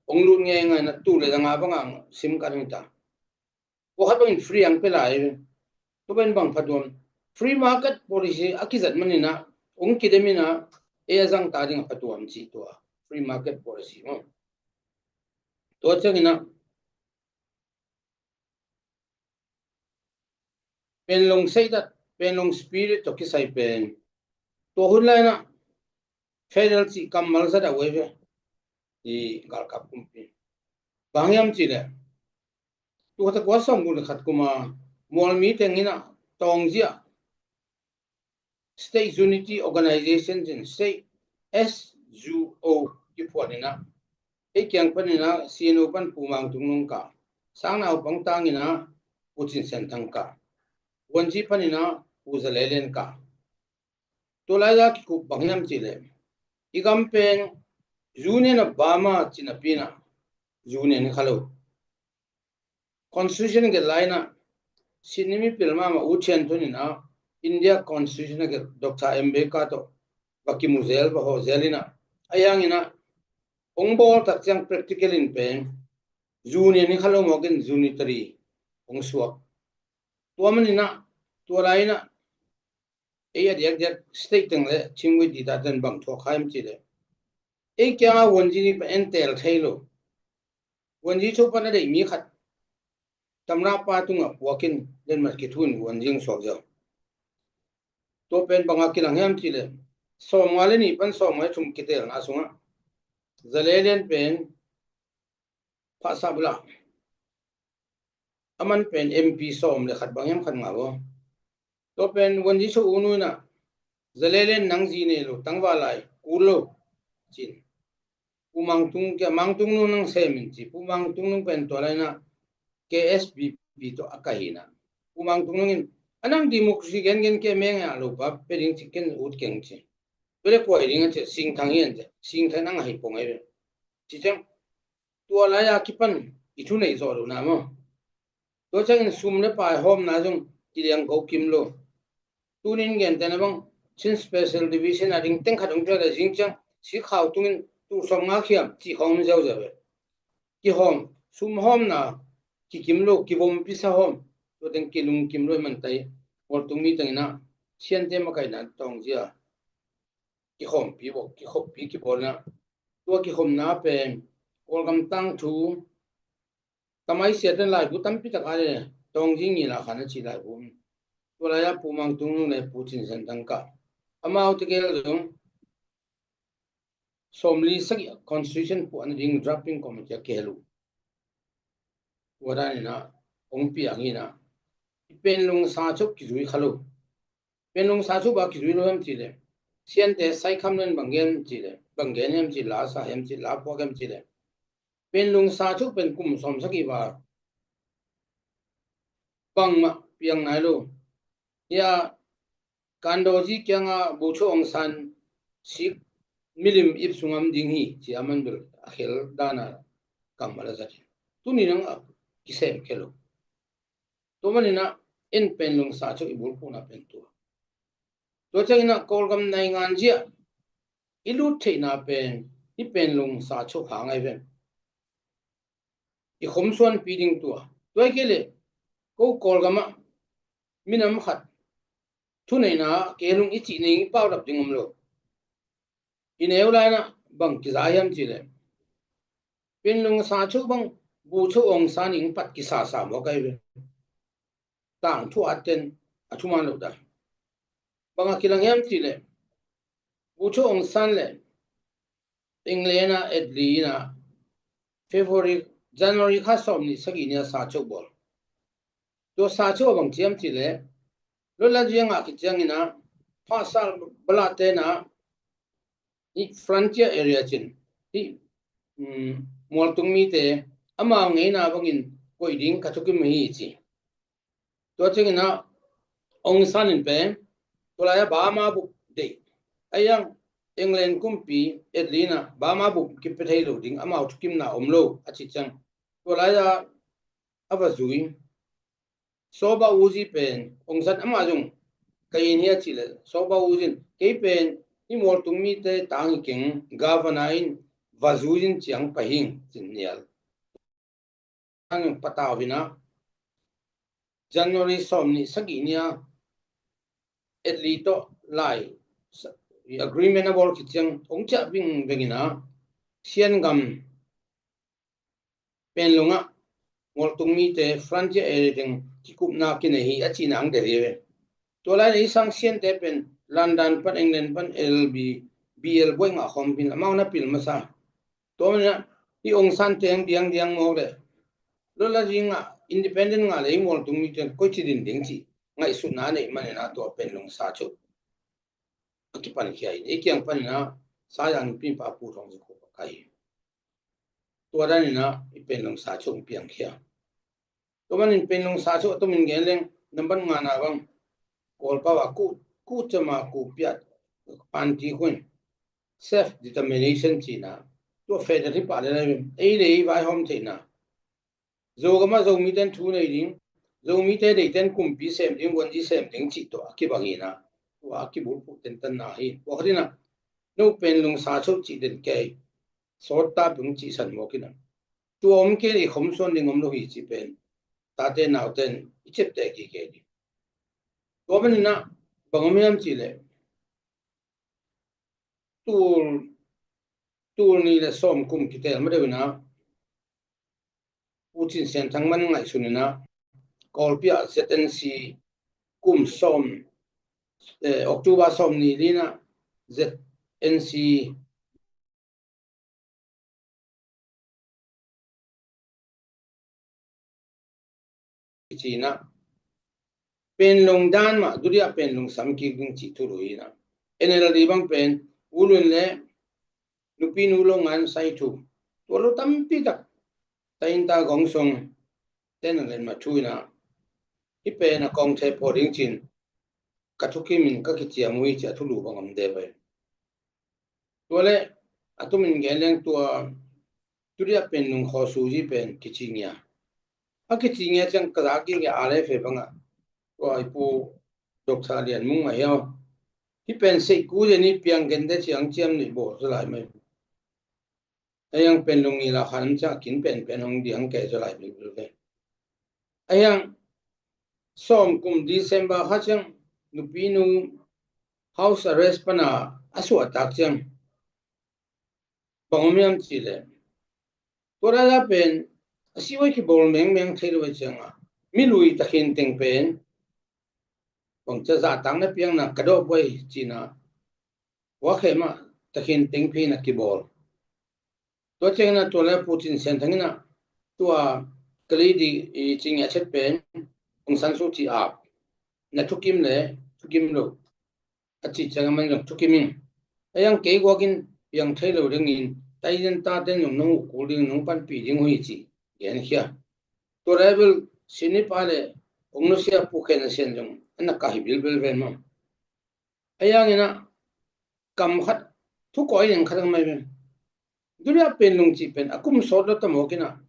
hong lut ngeingai na, tu le dang a bang a sim ka ding ta. Kua khat bangin free ang pe lai. Tua pen bang phatuam. Free market policy a kizat manin ah, hong kidem in ah, ei a zang ta ding a phatuam ci tua. Free market policy maw. Tua ciangin ah, Panglong seitat, Panglong spirit tawh kisai pen. Tua hun lai-in ah, federal cih kammal zat a uai ve. I galkap kumpi. Bang hiam cih leh, tua khat a kua sawmguk le khat kum a, mualmi teng in ah, Taungzi ah, State Unity Organization cin, State S U O kiphuan in ah, ei kiang panin ah, C N O pan Pu Mang Tung Nung ka, Sang Nau Pang Tang in ah, Pu Cin Sian Thang ka, Wanzi panin ah, Pu Za Le Lian ka. Tua lai-a kikup bang hiam cih leh, i gam pen Union of Burma cih napi in ah, Union hi kha lo. Constitution gelh lai-in ah, Sydney mipil mahmah U Thian Thun in ah, India Constitution a gelh Doctor Ambedkar tawh va kimu zel, va hawh zel in ah, a hiang in ah, hong bawl tak ciang practical in pen, Union hi kha lo mawk in unitary hong suak. Tua manin ah, tua lai-in ah, ei a diakdiak state teng le Chin Wai Dita ten bang thuak hiam cih leh, ei kiang a Wanzi nih pen en tel thei lo. Wanzi Cho pan a deih mi khat tamra pa tungah puak in, lenmat kithu in Wanzi hong suak zo. Tua pen bang a kilang hiam cih leh, sawmnga le nih pan sawmnga le thum kitelna sungah, Za Le Lian pen Phasah Bula, aman pen M P sawm le khat bang hiam, khat nga baw. Tua pen Wanzi Cho u nu in ah, Za Le Lian nang zi nei lo, tangval lai kul lo, cin. Pu Mang Tung, kia Mang Tung Nung nang sem in ci. Pu Mang Tung Nung pen tua lai-in ah K S P P tawh a kaih in ah, Pu Mang Tung Nung in, a nang democracy gengen kia meng a lo pa, pe ding ci, ken ut keng ci. Pe le kuai ding a ci, Singthang hi an ci, Singthang nang a hi pong ai ve. Ci ciang, tua lai-a kipan i thu nei zawh lohna maw. Tua ciangin sum le pai hawmna zong i liang ko kim lo. Tunin gentehna bang, Chin Special Division a ding teng khat hong piak leh, zing ciang sikhau tungin tul sawmnga khiam cih khawng om ziauziau ve. Kihawm, sum hawmna kikim lo, kivompi sa hawm, tua teng kilungkim lo i man tai. Mualtung mi teng in ah, Siante makaihna Taungzi ah, kikhawmpi bawl, kikhoppi kibawl in ah, tua kikhopna pen Kawlgam tangthu, Tamai Siate laibu tampi tak a le, Taungzi Ngila Khan a cih laibu. Tua lai-a Pu Mang Tung Nung le Pu Cin Sian Thang ka, amau tegel zong sawmli sagih a constitution puahna ding drafting committee a kihel uh. Tua dan in ah hong piang in ah, i Panglong sa chok kizui kha lo. Panglong sa chok bang a kizui lo hiam cih leh, Siante Saikham len bang gen cih leh, bang gen hiam cih, la sa hiam cih, la phuak hiam cih leh, Panglong sa chok pen kum sawmsagih val bangmah piang nai lo. Hia Kandozi kiangah Bogyoke Aung San sik milim ip sungah om ding hi ci, a man bel a khel dan a kammal a zat hi. Tuni nang a kisem khel lo. Tua manin ah, en Panglong sa chok i bulphuhna pen tua. Tua ciangin ah Kawlgam naingan zia i lut theihna pen i Panglong sa chok hang ai ven. I khom suanpi ding tua. Tua hi kei leh, ko Kawlgam ah minam khat thuneihna ah kei lung i cih ning i pau dap ding om lo. I neu lai-in ah bang kiza hiam cih leh, Panglong sa chok bang Bogyoke Aung San in pat kisasa mawk ai ve. Tangthu aten a thuman lo dan. Bang a kilang hiam cih leh, Bogyoke Aung San le England a Attlee in ah February, January kha sawmnih sagih ni a sa chok bawl. Tua sa chok a bang ci hiam cih leh, lotla zia ngah khit ciangin ah, Phasal Bala te in ah, hih frontier area cin, hih, um, mualtung mite amau ngeina bangin koih ding ka thukim hi ci. Tua ciangin ah Aung San in pen, tua lai-a Burma bup deih. A hiang England kumpi Attlee in ah Burma bup kipia thei lo ding, amau thukimna om lo a cih ciang, tua lai-a a va zui. Soba Uzi pen, Aung San amah zong, ka in hia cih leh, Soba Uzi in, kei pen i mualtung mite tang hi keng, governor in va zui in ciang pai hing cin nial. Ang patau ina January sawm nih sagih nia Italy tawh lai agreement a bawl khit ciang hong ciah vingveng ina Sian gam Panglong ah Mualtung mite frontier area teng kikupna kinei hi a cihna ang del hi ve. Tua lai-in i sang Siante pen London pan, England pan L B B L buai ngah khawm pin amau na pil masa. Tua manin ah i Aung San teng diangdiang mawk leh lawla ding ah independent ngah leh i Mualtung mite koici din ding cih ngaihsutna a neih manin ah tua Panglong sa chu a kipankhia hi. I kiang panin ah Saya nupi pa Pu Thawng Za Khup a kai hi. Tua danin ah i Panglong sa chu hong piangkhia. Tua manin Panglong sa chu a tumin gen leng nambat ngana bang Kawlpau a ku, ku cama ku piat panti khun self determination cihna. Tua federal hi pah le lai ei le ei vaihawm theihna. Zogam ah Zomite in thu nei ding, Zomite deite in kumpi sem ding, guanzi sem ding cih tua a kibang ina tua a kibulphuh tentanna hi. Tua khat ina no Panglong sa chu cih den kei sawt ta pung cihsan mawk ina tua om kei le i khom suan ding om lo hi cih pen tate naute in i ciapteh kik kei ding. Tua manin ah bang om hiam cih leh tul, tul nih le sawm kum kitel ma deuh ina Pu Cin Sian Thang man ngaihsun ina Kawlpi ah Z N C kum sawm, eh, October sawm nih li ina Z N C cihna Panglong dan mah dudia Panglong sam kik ding cih thu lo ina N L D bang pen U Lun le nupi nu lo ngan sai thu tua lo tampi tak ta in ta gong song ten a len ma thu ina hi pen a kong the pho ding cin ka thukim in ka kiciam ui cih a thulu bang om de pai. Tua le a tumin gen leng tua tudia Panglong khaw suzi pen kici ngia. A kici ngia ciang ka za kik a le fe bangah tua i pu Doctor Lian Mung mah hiau hi pen seih ku zia ni piang gen de ciang ciam nih bawl zaw lai mai. A hiang Panglong ngila khan ciah kin penpen hong diang kei zaw lai bilbil ve. A hiang sawm kum December kha ciang nupi nu house arrest pana a suahtak ciang bang om hiam cih leh tua lai pen a siwai kibawl mengmeng thei lo cianga milui takhin teng pen bang cia zahtakna piangna ka dawh buai cihna Wakhe mah takhin teng phin a kibawl. Tua ciangin a tua le Pu Cin Sian Thang in a tua kali di i cing a chet pen Aung San Suu Kyi ap na thukim le thukim lo a cih ciangin man zong thukim in a yang kei guakin piang thei lo dingin taiden taten zong nong uh kul ding nong panpih ding uh hi cih genkhia. Tua le bel sini pa le ong nusia Pu Khen Sian zong an na ka hi bilbil ven mah. A yang in a kam khat thu kawi neng khat ang mai ve. Dunia Panglong cih pen a kum sawt lo tamawk in a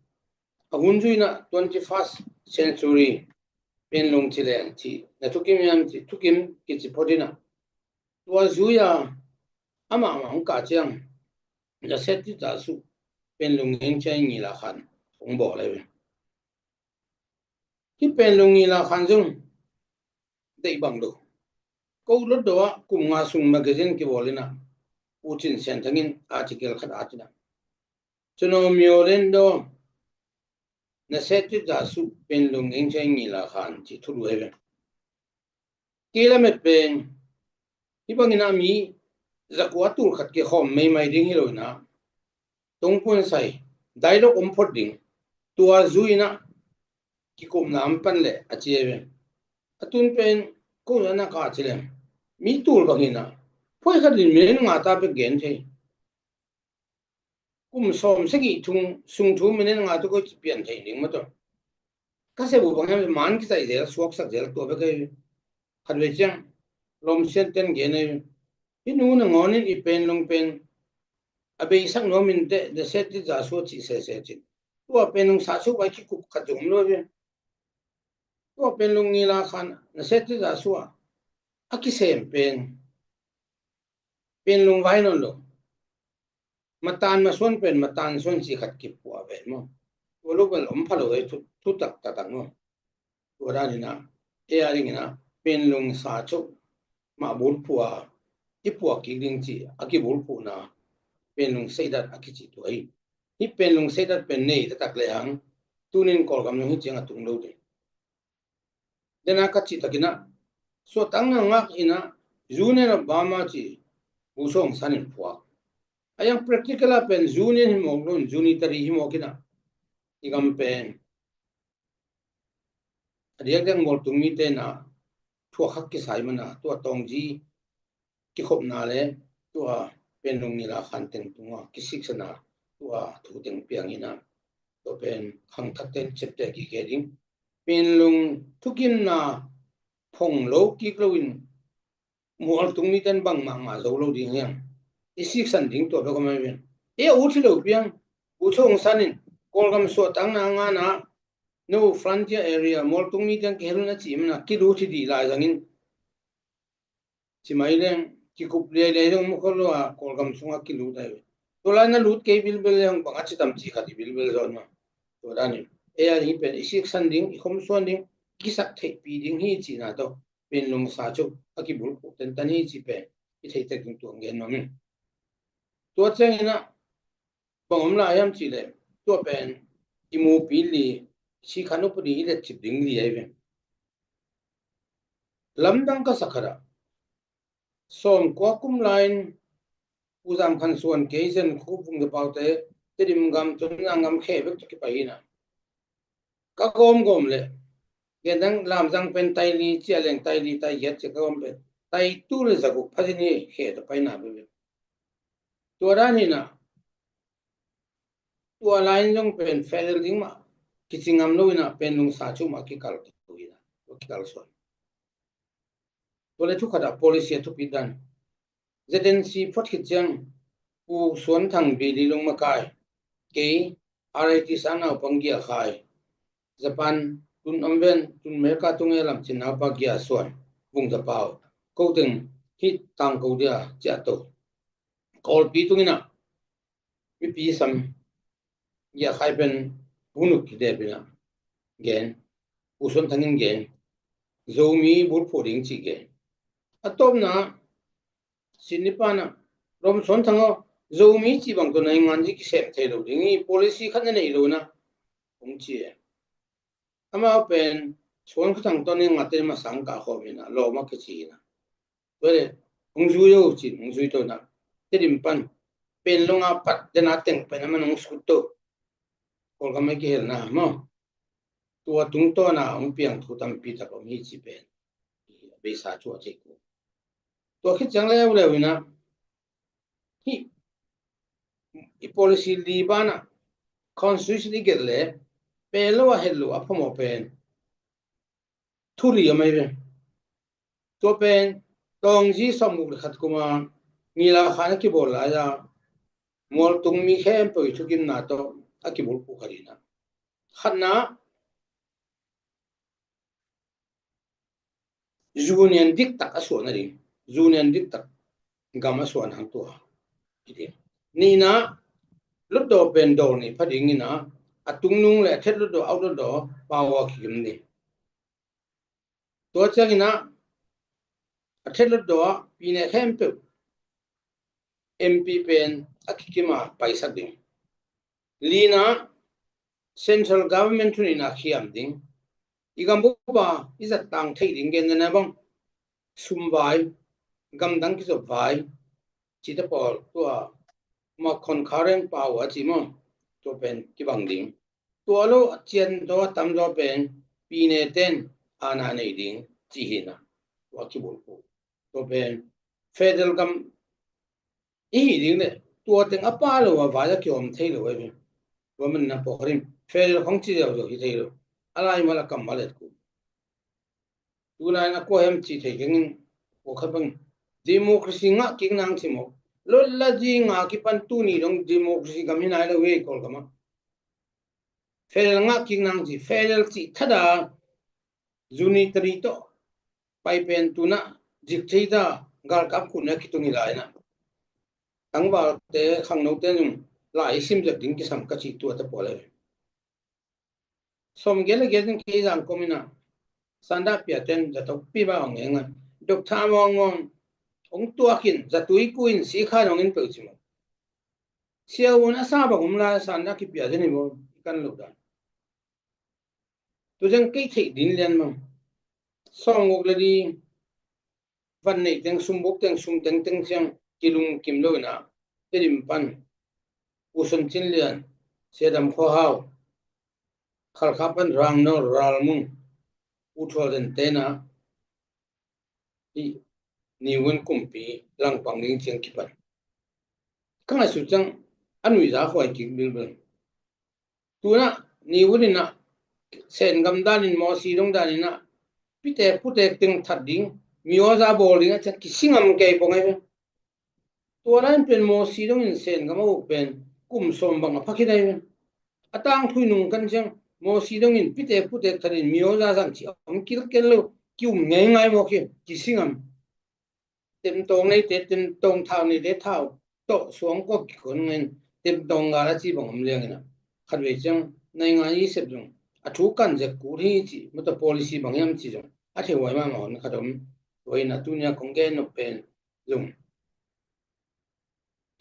a hun zui in a twenty first century Panglong ci leng cih na thukim hiam cih thukim kici phot in a tua zui a amah mah hong kah ciang na set ti ta su Panglong heng ciang ngila khan hong bawl ai ve. Hi Panglong ngila khan zong deih bang do. Ko lot do ah kum nga sung magazine kibawl in a Pu Cin Sian Thang in article khat at in a Cuno myo len do na set ti ta su Panglong heng ciang ngila khan ci thulu ai ve. Kei lamet pen hi bangin a mi zakua tul khat kikhawm meimai ding hi lo in a tongpun sai dialogue om phot ding tua zui in a kikumna om pan le a ci ai ve. A tun pen ko na na ka ci le mi tul bangin a phoi khat in minute nga ta bek gen thei. Kum sawm sagih thung sung thu minute nga tu ko ci pian thei ding ma to. Ka se bu bang hiam man kitai zel suaksak zel tua bek ai. Khat ve ciang lawm sian ten gen ai. Hi nu na ngawn in i Panglong pen a beisak nuam in te the set ti za sua ci sese cin. Tua Panglong sa su vai kikup khat zong om lo ve. Tua Panglong ngila khan na set ti za sua a kisem pen Panglong vai non lo. matan masuan pen matan suan ci khat kipuah ven maw? Tua lo bel om pha lo ei, thu, thutak taktak maw? Tua danin ah, ei a dingin ah, Panglong sa cho mah bulphuh a, i puak kik ding ci a kibulphuhna Panglong Seidat a kici tua hi. Hih Panglong Seidat pen nei taktak lehang, tunin Kawlgam zong hih ciang a tung lo ding. Dena ka cih takin ah, suahtakna ngak in ah, Union of Burma ci Pu Sawng San in phuak. A yang practical ah pen Union hi mawk lo in, unitary hi mawk in ah, i gam pen a diakdiak mualtung mite na thuak hak kisai mana, tua Taungji kikhopna le tua Panglong nila khan teng tunga kisiksana, tua thu teng piang in ah, tua pen khangthak ten ciapteh kik ding. Panglong thukimna phong lo kik lo in mualtung mite in bang mahmah zo lo ding hiam? I siksan ding tua bek om ahi ven. E, a ut hi lo piang. Pu Sawng San in Kawlgam suahtakna a ngana, no frontier area, mualtung mite in kihel un a cih mana kilut hi dih lai zangin, ci mai leng kikup liailiai zong mu khol lo a, Kawlgam sungah kilut ahi ve. Tua lai na lut kei bilbel leng bang a ci tam ci khat i bilbel zawn mah. Tua danin ei a ding hih pen i siksan ding, i khomsuan ding, i kisak theihpih ding hi cihna tawh Panglong sa cho a kibulphuh tentan hi cih pen i theih tek ding tua gen nuam ing. Tua ciangin ah bang om lai hiam cih leh, tua pen i mupi li, sikhan upadi i letcip ding li ahi ve. Lamdang ka sak khat ah, sawmkua kum lai-in Pu Zam Khan Suan, kei Zen Khup, Vung Za Pau te, Tedim gam, Tonzang gam khe bek tawh kipai hi na. Ka gawmgawm leh, gen dang Lamzang pen tai li, Cia Leng tai li, tai giat ci ka gawm pen, tai tul le za guk pha zen hi, khe tawh paina bek bek. Tua dan hi na, tua lai-in zong pen federal ding mah kici ngam lo in ah, Panglong sa cho mah kikal to in ah, tua kikal suan. Tua le thu khat ah policy a thupit dan. Z N C phot khit ciang Pu Suan Thang, Bili Lung makai, kei R I T sang naupang Gia Khai, Japan tun om ven, tun America tung e lam cin naupa Gia Suan, Vung Za Pau, ko teng hih Tangko dia ciah to. Kawlpi tung in ah mipi sam, Gia Khai pen Pu Nuk Kidep in ah gen, Pu Suan Thang in gen, Zomi bulphuh ding cih gen. A tawpna Sydney pan ah, Rom Suan Thang aw, Zomi cih bang tawh na i ngan ci kisem thei lo ding hi, policy khat na nei lo na, hong ci e. Amau pen Suan Kha Thang tawh ni ngate masang kah khawm in ah, lawm a kici in ah. Tua le, hong zui o cin, hong zui to na. Tedim pan, Panglong a pat, dena teng pen a man hong sut to. Kawlgam a kihelna maw? Tua tungtawn a hong piang thu tampi tak om hi ci pen a beisa cu a cei ku. Tua khit ciang leuleu in ah, hih i policy li ban ah constitution i gelh leh, pel lo a het lo a phamawh pen thu li om ahi ve. Tua pen Taungji sawmguk le khat kum a Ngila Khan a kibawl lai a, mualtung mi khempeuh i thukimna tawh a kibulphuh khat hi na. Khatna, union diktak a suan a ding, union diktak gam a suan hang tua hi ding. Nihna, Hlutdaw pen dawl nih pha ding in ah, a tungnung le a thet Hlutdaw, a ut Hlutdaw power kikim ding. Tua ciangin ah a thet Hlutdaw ah pine khempeuh M P pen a kikim a paisak ding. Lina, central government thu nihna khiam ding. I gambup a i zat tang theih ding, gen dana bang, sum vai, gamdang kizop vai, cite pawl tua ma concurrent power a ci maw, tua pen kibang ding. Tua lo a cian zaw a tam zaw pen pine ten aana nei ding ci hi na. Tua kibulphuh. Tua pen federal gam i hi ding le, tua teng a pa lo a vai a kihawm thei lo ahi ve. Tua man na pawh kharim federal khong ci ziauziau hi thei lo. A laimal a kammal et ku. Tunai na kua hem ci thei keng in, kua khat bang democracy ngah kik nang ci maw? Lot la zi nga kipan tuni dong democracy gam hi nai lo ve, Kawlgam ah. Federal ngah kik nang ci, federal cih thada unitary tawh pai pen tuna zik thei ta, galkap khut na kitung hi lai na. tangvalte, khangnote zong lai i sim zek ding kisam ka cih tua ta pua le. Sawm gel le gel ding kei zang komin ah sanda piaten zato pi ba ong enga. Dok tha mawng mawng ong tuakin zatui kuin sikhan ong in peuh ci maw. Sia un a sa bang um lai sanda kipia den hi maw i kan lo dan. Tu zeng kei theih din lian maw. Sawm guk le li van neih teng, sum buk teng, sum tengteng ciang kilungkim lo inah, Tedim pan Pu Sun Cin Lian, Sia Dam Khua Hau, Khalkha pan Rang Nawl Ral Mung, Pu Thual Den tena i niwin kumpi langpang ding ciang kipan. Ka ngaihsut ciang a nuihza huai kik bilbil. Tuna niwin inah Sengam danin, Mawsi dong daninah pitek putek teng that ding, miawza bawl ding a ciang kisingam kei pong ai ve. Tua lai pen Mawsi dongin Sengam a uk pen kum sawm bang a phakhin ai ve. A tangthui nung kan ciang Mawsi dongin pitek putek thatin miawza zang ci a om kilkel lo, kium ngeingai mawk hi, kisingam. Temtawng neite temtawng, thau neite thau tawh suang kua kikon ngen, temtawng gal a ci bang om liangin ah, khatvei ciang naingan i sep zong a thu kan zek kul hi ci, mawtaw policy bang hiam ci zong a thei huai mahmah hun khat om. Tua inah tunia kong gen nop pen zong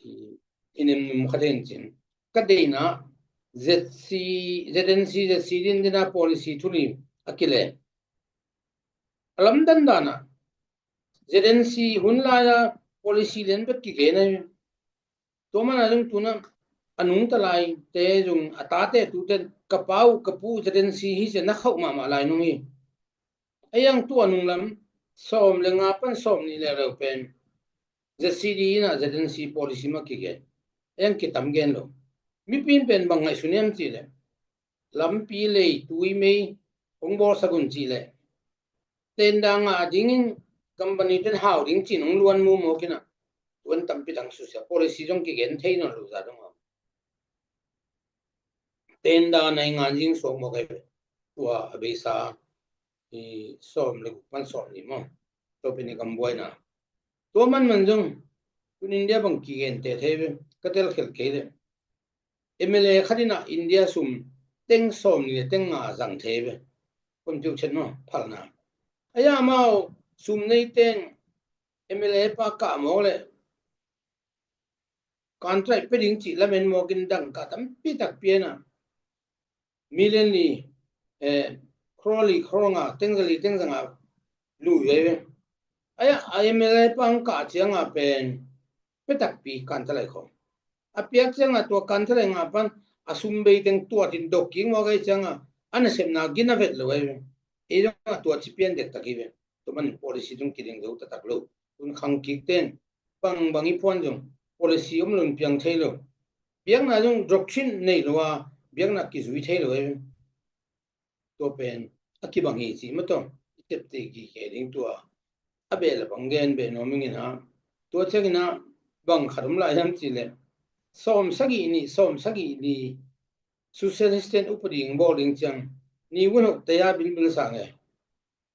i, i nemnum khat hen cin ka deihna Z C, Z N C, Z C din dina policy thuli a kile. A lamdan danah Z N C hun lai-a policy lian bek kigen ahi. Tua mana zong tuna a nungta laite zong a tate tuten ka pa uh ka pu uh Z N C hi cia na khauh mahmah lai nung hi. A iang tua nunglam sawm le nga pan sawm nih le reu pen Z C D inah Z N C policy mah kigen. A iang kitam gen lo. Mipi in pen bang ngaihsun hiam cih leh lampi lei tui mei hong bawlsak un cih leh tenda ngah dingin company ten hau ding cin hong luan mumawk inah tuan tampi dang susia policy zong kigen thei nawn lo za dong a. Tenda naingan zing suak mawk ai ve. Tua a beisa i sawm le guk pan sawm nih maw. Tua pen i gambuaina. Tua manman zong tun India bang kigen te thei ve. Ka telkhelh kei le M L A khat inah India sum teng sawm nih le teng nga zang thei ve. Kon piuh chet maw phalna. A ya amau sum nei teng M L A pa kah mawk le contract pe ding cih lamen mawkin dangka tampi tak pianah million li, eh, crore li crore nga tengza li tengza nga lui ai ve. A ya a M L A pa ang kah cianga pen pe takpi kan talai khawm. A piak cianga tua kan talai nga pan a sum bei teng tuatin dok kik mawk ai cianga a nasepna gina vet lo ai ve. Ei zong a tua ci pian dektak hi ve. Tua manin policy zong kiding zo taktak lo. Tun khang kik ten bang bang i phuan zong policy om lo in piang thei lo. Biakna zong doctrine nei lo a biakna kizui thei lo e. Tua pen a kibang hi ci mataw i tepte kikhe ding tua a beh le bang gen beh nuam ing inah tua ciangin ah bang khat om lai hiam cih leh sawm sagih nih sawm sagih li socialist ten upadi bawl ding ciang ni vun hok taya bilbil sang e.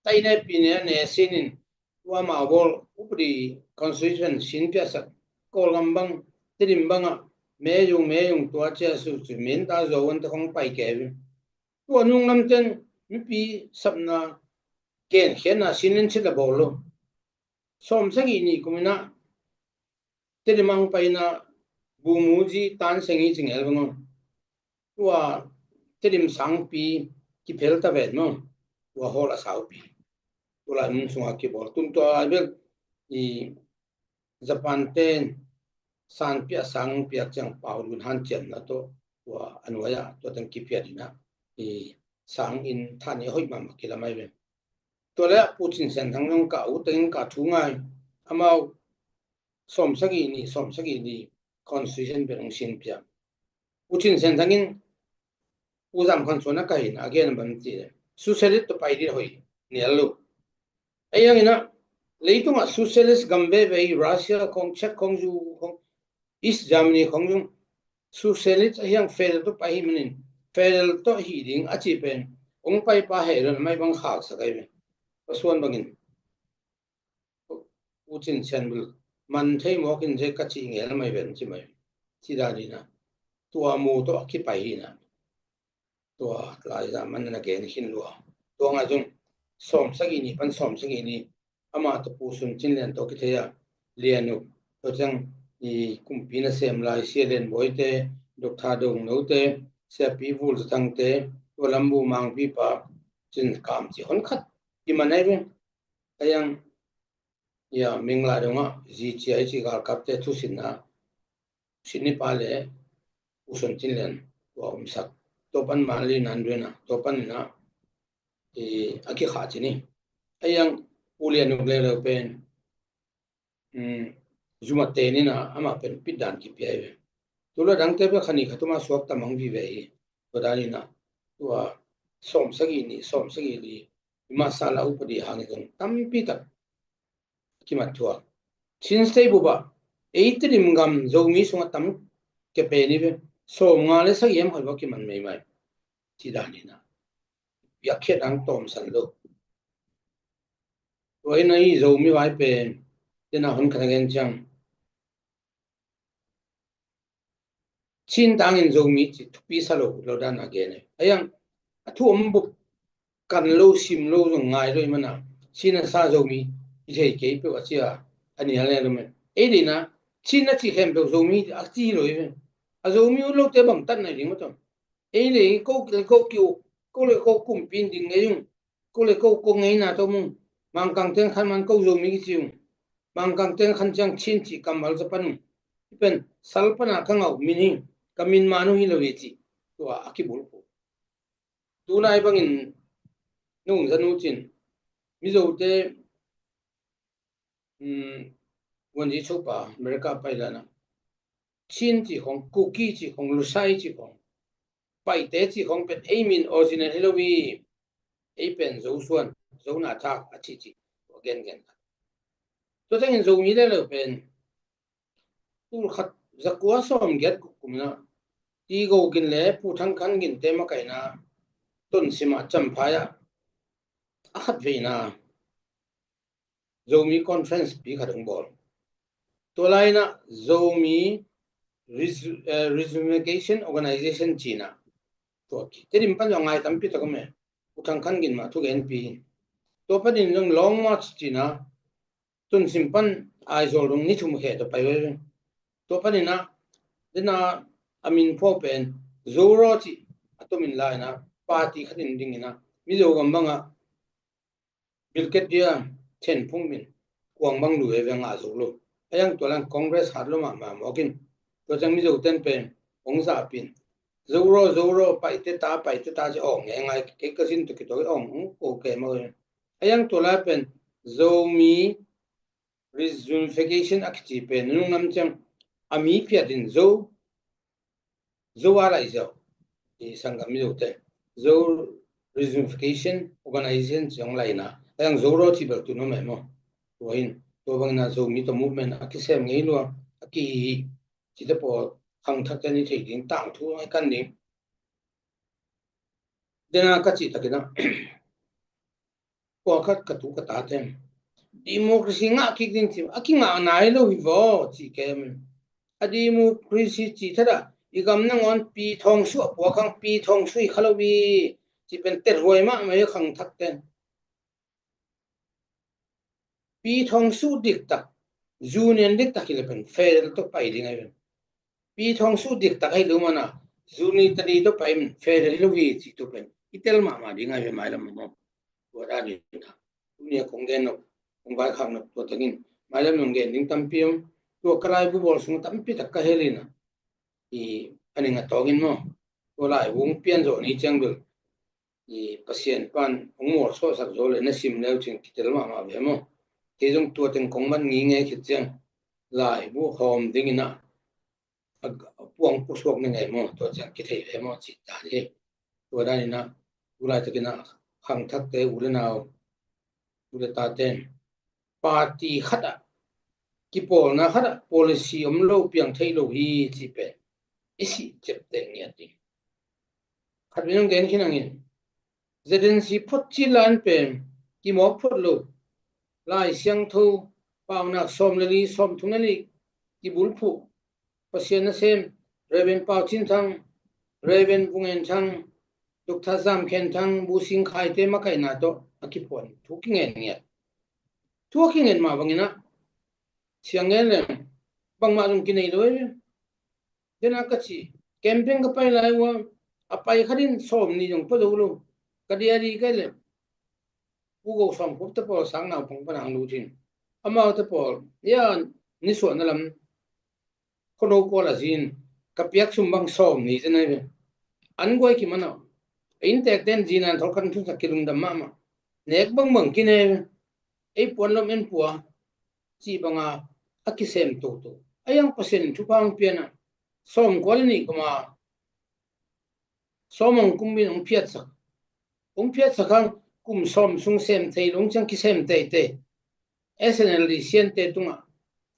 Tainai pine a ne sinin tua mah bawl upadi constitution sin piahsak Kawlgam bang Tedim bangah meyung meyung tua cia su cu menta zuau an te khong pai kevin. Tua nunglam ten mipi sapna genkhiatna sin in cit a bawl lo. Sawm sagih nih kuminah Tedim ang paina bumuji tan sengi cing el bang tua Tedim sangpi kiphel ta vet maw. Tua hawl a saupi tua lai mun sunga kibawl tun tua lai bel i Japan ten sanpi a sang piak ciang pau dun han ciamna tawh tua a nuai-ah tua teng kipiat inah i sang in than i hoih mahmah kilamai ve. Tua le Pu Cin Sian Thang zong ka u tengin ka thu ngai amau sawm sagih nih sawm sagih li constitution pen hong sin piak. Pu Cin Sian Thangin Pu Zam Khan Suan a kahin a gen a bang ci le socialist to pai dih hoih nial lo. A iang inah leitungah socialist gam veve i Russia khong Czech khong zu khong East Germany khong zung socialist a hiang federal to pai hi manin federal to hi ding a ci pen hong pai pa hei ron mai bang khak sa kai ve. Pasuan bangin Pu Cin Sian bil man thei mawk in ze ka cih ngel mai ven ci mai. Ci dan hi na. Tua mu tawh a kipai hi na. Tua lai zah man na gen khin lua. Tua ngai zong sawm sagih ni pan sawm sagih ni amah tawh Pu Sun Cin Lian tawh kithei a, Lian Uk, tua ciang i kumpi nasem lai Sia Lian Bawi te, Dr. Dong No te, Siapi Vul Za Thang te, tua lam bu Mangpi pa Cin Kam ci hon khat i man ai ve. Ayang ia Mingla dongah zi ciai ci galkap te thusinna sin ni pa le Pu Sun Cin Lian tua umsak. Tua pan Manli Nan Duena tua pan ina a kikhah ci ni. Ayang Pu Lian Uk leuleu pen zuma te nina amah pen pitdan kipia hi ve. Tula dangte pen khani khatuma suak tamang vive hi. Tua danina tua sawm sagih ni sawm sagih li i masa la upadi hangin zong tampi tak kimat thuak. Chin State bup ah ei Tedim gam Zomi sungah tam kepe ni ve. Sawm nga le sagih hiam khat bawk kiman meimai. Ci danina piakkhiat ang tawmsan lo. Tua ina i Zomi vai pen tena hon khat a gen ciang Chin tangin Zomi ci thupi sa lo lo dan a gen e. Ayang a thu om bup kan lo sim lo zong ngai lo i mana Chin a sa Zomi i thei kei peuh a cia a nial ne lo me. Ei deina Chin a ci khempeuh Zomi a ci lo i ve. A Zomi ut lote bang tat nai ding maw tawm. Ei le ko le ko kiu ko le ko kumpi in ding ngei ung. Ko le ko ko ngeina tawh mung Mangkang teng khan man ko Zomi kici ung. Mangkang teng khan ciang Chin cih kammal za pan ung. Hi pen sal pana ka ngauh min hi ka min man uh hi lo hi cih tua a kibulphuh. Tunai bangin nung zanu cin Mizote Wanzi Chopa America pai lana Chin cih khong, Kuki cih khong, Lusai cih khong, Paite cih khong pen ei min original hi lo hi. Ei pen Zosuan, Zona thak a cih cih tua gengen. Tua tengin Zomi le lo pen tul khat zakua sawm giat kumna Ti Go Gin le Pu Thang Khan Gin te makaina Tonsim ah Champhai ah a khat veina Zomi conference pi khat hong bawl. Tua laina Zomi Resu- eh, Reunification Organization cina tua ki Tedim pan zong ngai tampi tak om e. Pu Thang Khan Gin mah thugenpi hi. Tua panin zong Long March cina Tonsim pan Aizawl dong ni thum khe tua pai ve. Tua panina dena a min phuak pen Zoro cih a tomin laina party khatin dingina Mizo gam banga Bilket dia Thenphung min kuang bang lu e ve ngah zo lo. Ayang tua lang Congress hat lo mahmah mawkin tua ciang Mizo ten pen hong zahpin Zoro Zoro Paite ta Paite ta ci awng nge ngai kei ka zin tua kituak awng hong ko ke mawk. Ayang tua lai pen Zomi Reunification a kici pen nungnam ciang a mi phiatin Zo Zo a lai ziau i sanggam Mizote Zo Reunification Organization ciang laina ayang Zoro ci bel tu no meh maw. Tua hin tua bangina Zomi tawh movement a kisem ngei lua a kihi cite pawl khangthakte ni thei ding tangthu ngai kan ding. Dena ka cih takina pawlkhat ka tu ka tate democracy ngah kik ding ci a kingah nai lo hi vaw ci kem. A democracy ci thada i gam nangawn pi thawng suh a puak hang pi thawng suh i kha lo i ci pen tethuai mahmah i khangthakte pi thawng suh diktak union diktak hi le pen federal tawh pai ding ahi pen pi thawng suh diktak ahi lo mana unitary tawh pai in federal hi lo hi ci tu pen i tel mahmah ding ahi pen mailam maw. Tua dan in tunia kong gen nop kong vaikhak nop tua takin mailam nong gen ding tampi om. Tua ka laibu bawl sung tampi tak ka helina i a ning a tawngin maw. Tua laibu hong pian zawh ni ciang bel i Pasian pan hong mual sawhsak zo le na sim leu cin kitel mahmah ve maw. Kei zong tua teng kong man ngi nge khit ciang laibu hawm dingina a puang pusuak ni ngei maw tua ciang kithei ve maw cih dan hi. Tua daninah tu laitakinah khangthakte u le nau u le taten party khatah kipawlna khatah policy om lo piang thei lo hi cih pen i sih ciapteh ngiat ding. Khat min hong gen khin hangin Z N C phot cil la an pen kimawk phot lo Lai Siangtho Paunak sawm le li, sawm thum le li kibulphuh, Pasian nasem, Reverend Pau Cin Thang, Reverend Vung En Thang, Doctor Zam Khen Thang, Bu Sing Khai te makaihna tawh a kiphuan thu kingen ngiat. Thu a kingen mah bangin ah, siang ngen leng bangmah zong kinei lo ei ve. Dena ka ci, campaign ka pai lai ua, a pai khat in sawm nih zong pua zo lo. Ka diary ka leh, Pu Go Sawm Khup te pawl sang naupang pan ang lut in, amau te pawl ia nisuahna lam khuano kual a zin, ka piak sum bang sawm nih te nai ve. An guai kiman ah, a inntek ten zin an tholkhat thunsak kilungdam mahmah. Nek bangbang kinei ve. Ei puan lom en pua cih banga a kisem toto. A iang Pasian in thupha hong pian ah, sawm kua le nih kuma sawm hong kum in hong phiatsak. Hong phiatsak hang kum sawm sung sem thei lo, hong ciang kisem teitei. S N L D siante tungah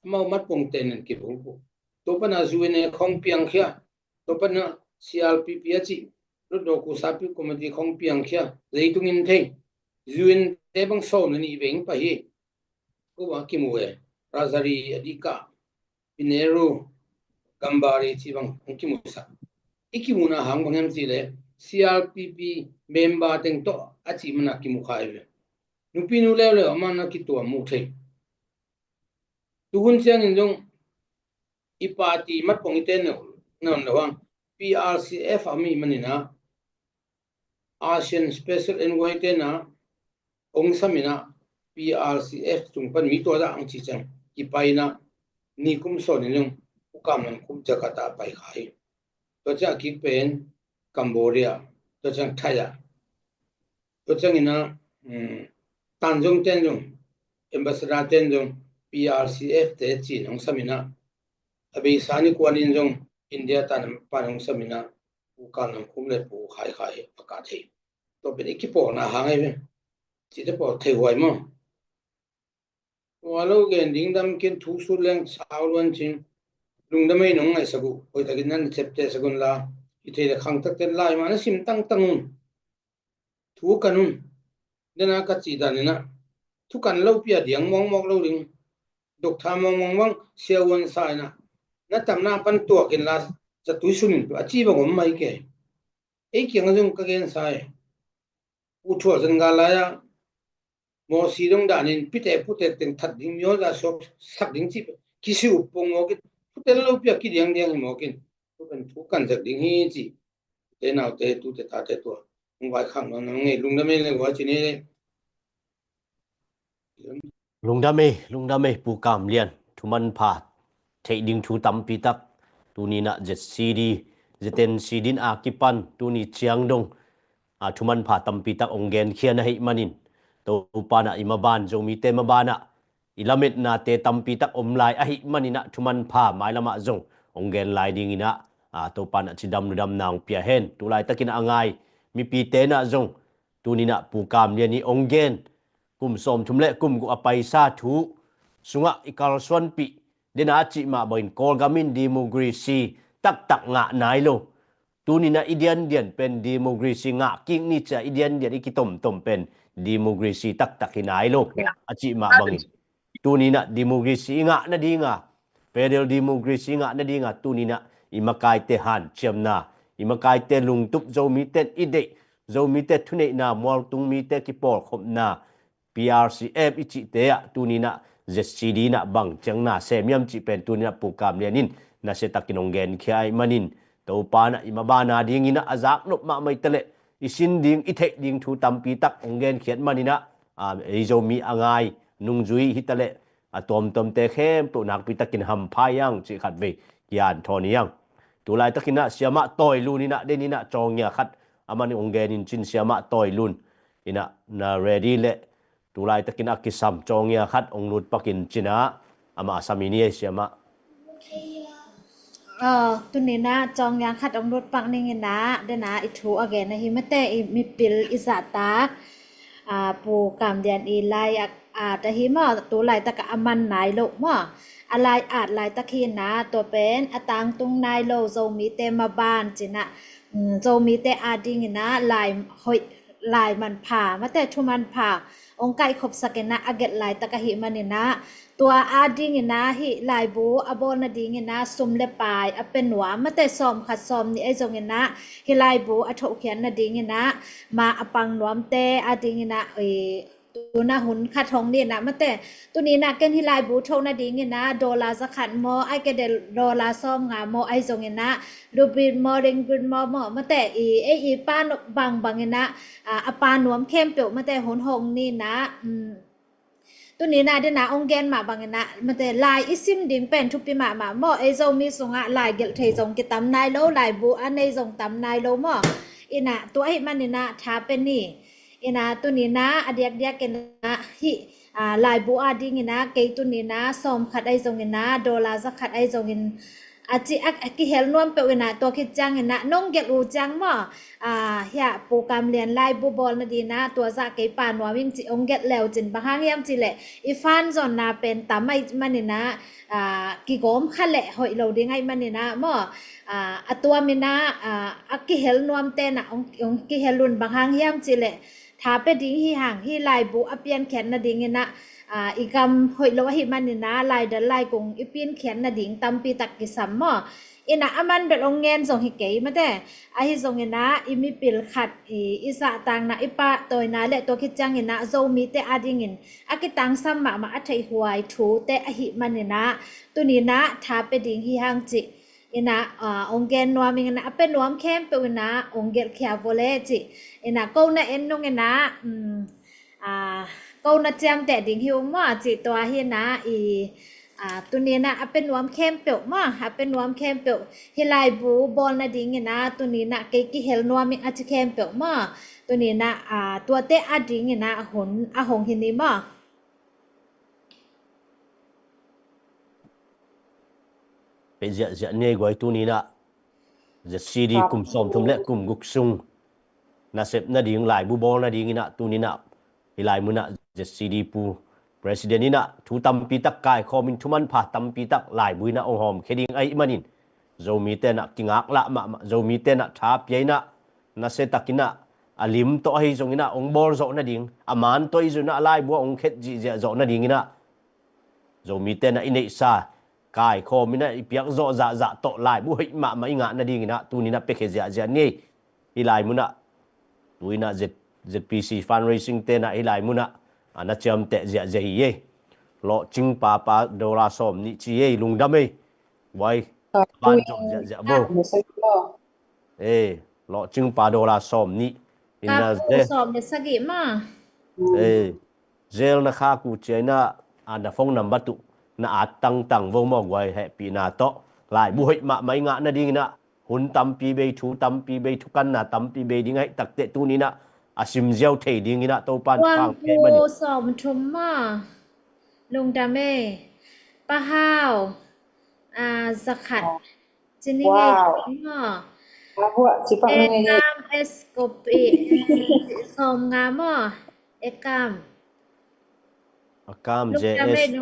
amau matpongte nan kibulphuh. Tua pana U N A khong piangkhia, tua pana C R P P a cih Lutdaw Kusapi Committee khong piangkhia, leitungin thei U N te bang sawm le nih veng pah hi. Ko bang kimu e, Rajari a dikah Pineru, Gambari cih bang hong kimusak. I kimuna hang bang hiam cih leh C R P P member teng tawh a cih mana kimu kha hi ve. Nupi nu leuleu a mana kituam mu thei. Tuhun ciangin zong i party matpong i ten nawn lo hang P R C F a mi manin ah ASEAN Special Envoy tena hong samin ah P R C F tung pan mi tua dah ang ci ciang kipai in ah nikum sawnin zong Pu Kam Lam Khup Jakarta a pai kha hi. Tua ciang a kik pen Cambodia, tua ciang Thai ah, tua ciangin ah, um, Tanzung ten zong, Ambassador ten zong P R C F te cin hong samin ah, a beisa ni kuanin zong India tan pan hong samin ah Pu Kam Lam Khup le Pu Khai Khai a ka thei. Tua pen i kipawlna hang ahi ve. Cite pawl thei huai maw? Tua lo gen ding dam ken thu sut leng sau luan cin. Lungdam ei, nong ngaihsak uh, hoihtakin nan ciaptehsak un la. I thei le khangtakten lai mah na sim tangtang un. Thu kan un. Dena ka cih danin ah, thu kan lopi a diang mawkmawk lo ding. Doctor mawkmawk bang siavuan sa in ah, na tamna pan tuakin la, zatui sunin tua a ci bang om mai kei. Ei kiangah zong ka gensa e. Pu Thual Zan Gal lai-ah mawsi dong danin pite pute teng that ding, miawza suak sak ding cih kisi up pong mawkin, thutel lopi a kidiangdiang hi mawkin. Tua pen thu kan zak ding hi ci. Te naute, tute tate tua hong vaikhak nuam nuam ngei. Lungdam ei le guai ci ni le. Lungdam ei, lungdam ei, Pu Kam Lian. Thumanpha theih ding thu tampi tak tuni in ah Z C D, Z N C din a kipan tuni ciang dong, a, thumanpha tampi tak hong genkhia na hih manin, Topa in ah i maban, Zomite maban ah i lametnate tampi tak om lai ahih manin ah thumanpha mailam ah zong hong gen lai dingin ah, a, Topa in ah cidam ludamna hong pia hen. Tulaitakin a ngai mipite in ah zong tuni in ah Pu Kam Lian i hong gen kum sawmthum le kum guk a paisa thu sungah i kalsuanpih dena a cih mah bangin Kawlgam in democracy taktak ngah nai lo. Tuni in ah i diandian pen democracy ngah kik ni ci a i diandian i kitomtom pen democracy taktak hi nai lo a cih mah bangin, tuni in ah democracy i ngah nadinga, federal democracy i ngah nadinga tuni in ah i makaite hanciamna, i makaite lungtup, Zomite i deih, Zomite thuneihna, mualtung mite kipawlkhopna, P R C F i cihte ah tuni in ah Z C D in ah bang ciang na sem hiam cih pen tuni in ah Pu Kam Lian in nasiatakin hong genkhia ahih manin, Topa in ah i maban a dingin ah a zaknop mahmah i ta leh i sin ding, i theih ding thu tampi tak hong genkhiat manin ah, a, ei Zomi a ngai nungzui hi ta leh a tuamtuamte khempeuh nakpi takin hampha hi hang cih khatvei kian thawn hi hang. Tulaitakin ah Siamah Tawi Lun in ah, den in ah cawngia khat a man hong gen in cin, Siamah Tawi Lun in ah na ready leh tulaitakin a kisam cawngia khat hong lut pakin cin ah, amah a sam i ni ei, Siamah. Aw, tuni in ah cawngia khat hong lut pak ning in ah, den ah i thu a gen ahi mate, i mipil i zahtak, a, Pu Kam Lian i lai a, at ahi maw, tulaitak a man nai lo maw. A lai at laitak hi in ah, tua pen a tangtung nai lo Zomite maban cin ah, um, Zomite a dingin ah lai hoih, lai manpha mate, thu manpha hong kaihkhopsak in ah a gelh laitak ahih manin ah, tua adingin ah hih laibu a bawl nadingin ah sum le pai a pia nuam, mate, sawm khat sawm nih ahi zongin ah hih laibu a thohkhiat nadingin ah ma a pang nuamte adingin ah, eh, tu-in ah hun khat hong ni in ah, mate, tuni in ah ken hih laibu thoh nadingin ah dollar za khat maw, ahih kei leh dollar sawm nga maw, ahi zongin ah rupee maw, ringgit maw, maw, mate, i, ei i pa bangbang in ah, a, a pa nuam khempeuh, mate, hun hong ni in ah, um, tuni in ah dena hong gen mah bangin ah, mate, lai i sim ding pen thupi mahmah maw. Ei Zomi sungah lai gelh thei zong kitam nai lo, laibu a nei zong tam nai lo maw. In ah tua ahih manin ah tha pia ni. In ah tuni in ah a diakdiak in ah hih, a, laibu adingin ah kei tuni in ah sawm khat ahi zongin ah dollar za khat ahi zongin a ci a, a kihel nuam peuh in ah, tua khit ciangin ah nong gelh uh ciang maw, a, hiah Pu Kam Lian laibu bawl nadingin ah tua zah kei pa nuam ing ci hong gelh le uh cin, bang hang hiam cih leh i fund zawnna pen tam ahih manin ah, a, kigawm kha leh hoih lo ding ahih manin ah maw, a, a tuam in ah, a, a kihel nuamte in ah hong, hong kihel un, bang hang hiam cih leh tha pia ding hi hang, hih laibu a piankhiat nadingin ah, a, i gam hoih lo ahih manin ah laidal laikung i piankhiat nading tampi tak kisam maw. In ah a man bel hong ngen zong hi kei, mate. Ahi zongin ah i mipil khat, i, i zahtakna, i pahtawina le tua khit ciangin ah Zomite adingin a kitangsam mahmah a theihhuai thute ahih manin ah tuni in ah tha pia ding hi hang cih in ah, a, hong gen nuam ing in ah, a pia nuam khempeuh in ah hong gelhkhia vua leh cih. In ah ko na en nung in ah, um, a, ko na ciamteh ding hi ung maw cih tua hi in ah, i, a, tuni in ah a pia nuam khempeuh maw, a pia nuam khempeuh, hih laibu bawl nadingin ah tuni in ah kei kihel nuam ing a ci khempeuh maw, tuni in ah, a, tuate adingin ah hun a hong hi ni maw. Pia ziahziah ni ei guai, tuni in ah Z C D kum sawmthum le kum guk sung nasep nading, laibu bawl nadingin ah tuni in ah hih lai mun ah Z C D pu president in ah thu tampi tak kaikhawm in, thu manpha tampi tak laibu in ah hong hawmkhia ding ahih manin, Zomite in ah kingaklah mahmah, Zomite in ah tha pia in ah nasia takin ah a lim tawh ahi zongin ah hong bawl zawh nading, a man tawh ahi zongin ah a laibu ah hong khet zihziah zawh nadingin ah Zomite in ah i neihsa kaikhawm in ah i piak zawh zahzah tawh laibu hoih mahmah i ngah nadingin ah tuni in ah piakhia ziahziah ni ei. Hih lai mun ah tu in ah Z, Z P C fundraising te in ah hih lai mun ah a na ciamteh ziahziah hi ei. Lawhcing papa dollar sawm nih ci ei, lungdam ei. Guai, van zom ziahziah bo. Eh, Lawhcing pa dollar sawm nih. In ah ze, sawm le sagih maw. Eh, zel na khak uh ciang in ah, a, na phone number tuh na at tangtang vo maw guai, hehpihna tawh. Laibu hoih mahmah i ngah nadingin ah hun tampi bei, thu tampi bei, thukanna tampi bei ding ahih takteh tuni in ah a simziau thei dingin ah Topa'n thupha hong pia ahih manin. Sawmthum maw. Lungdam ei. Pa Hau, a, za khat. Ci ni ngei maw. Ekam S Kopi, eh, sawm nga maw. Ekam. Ekam J S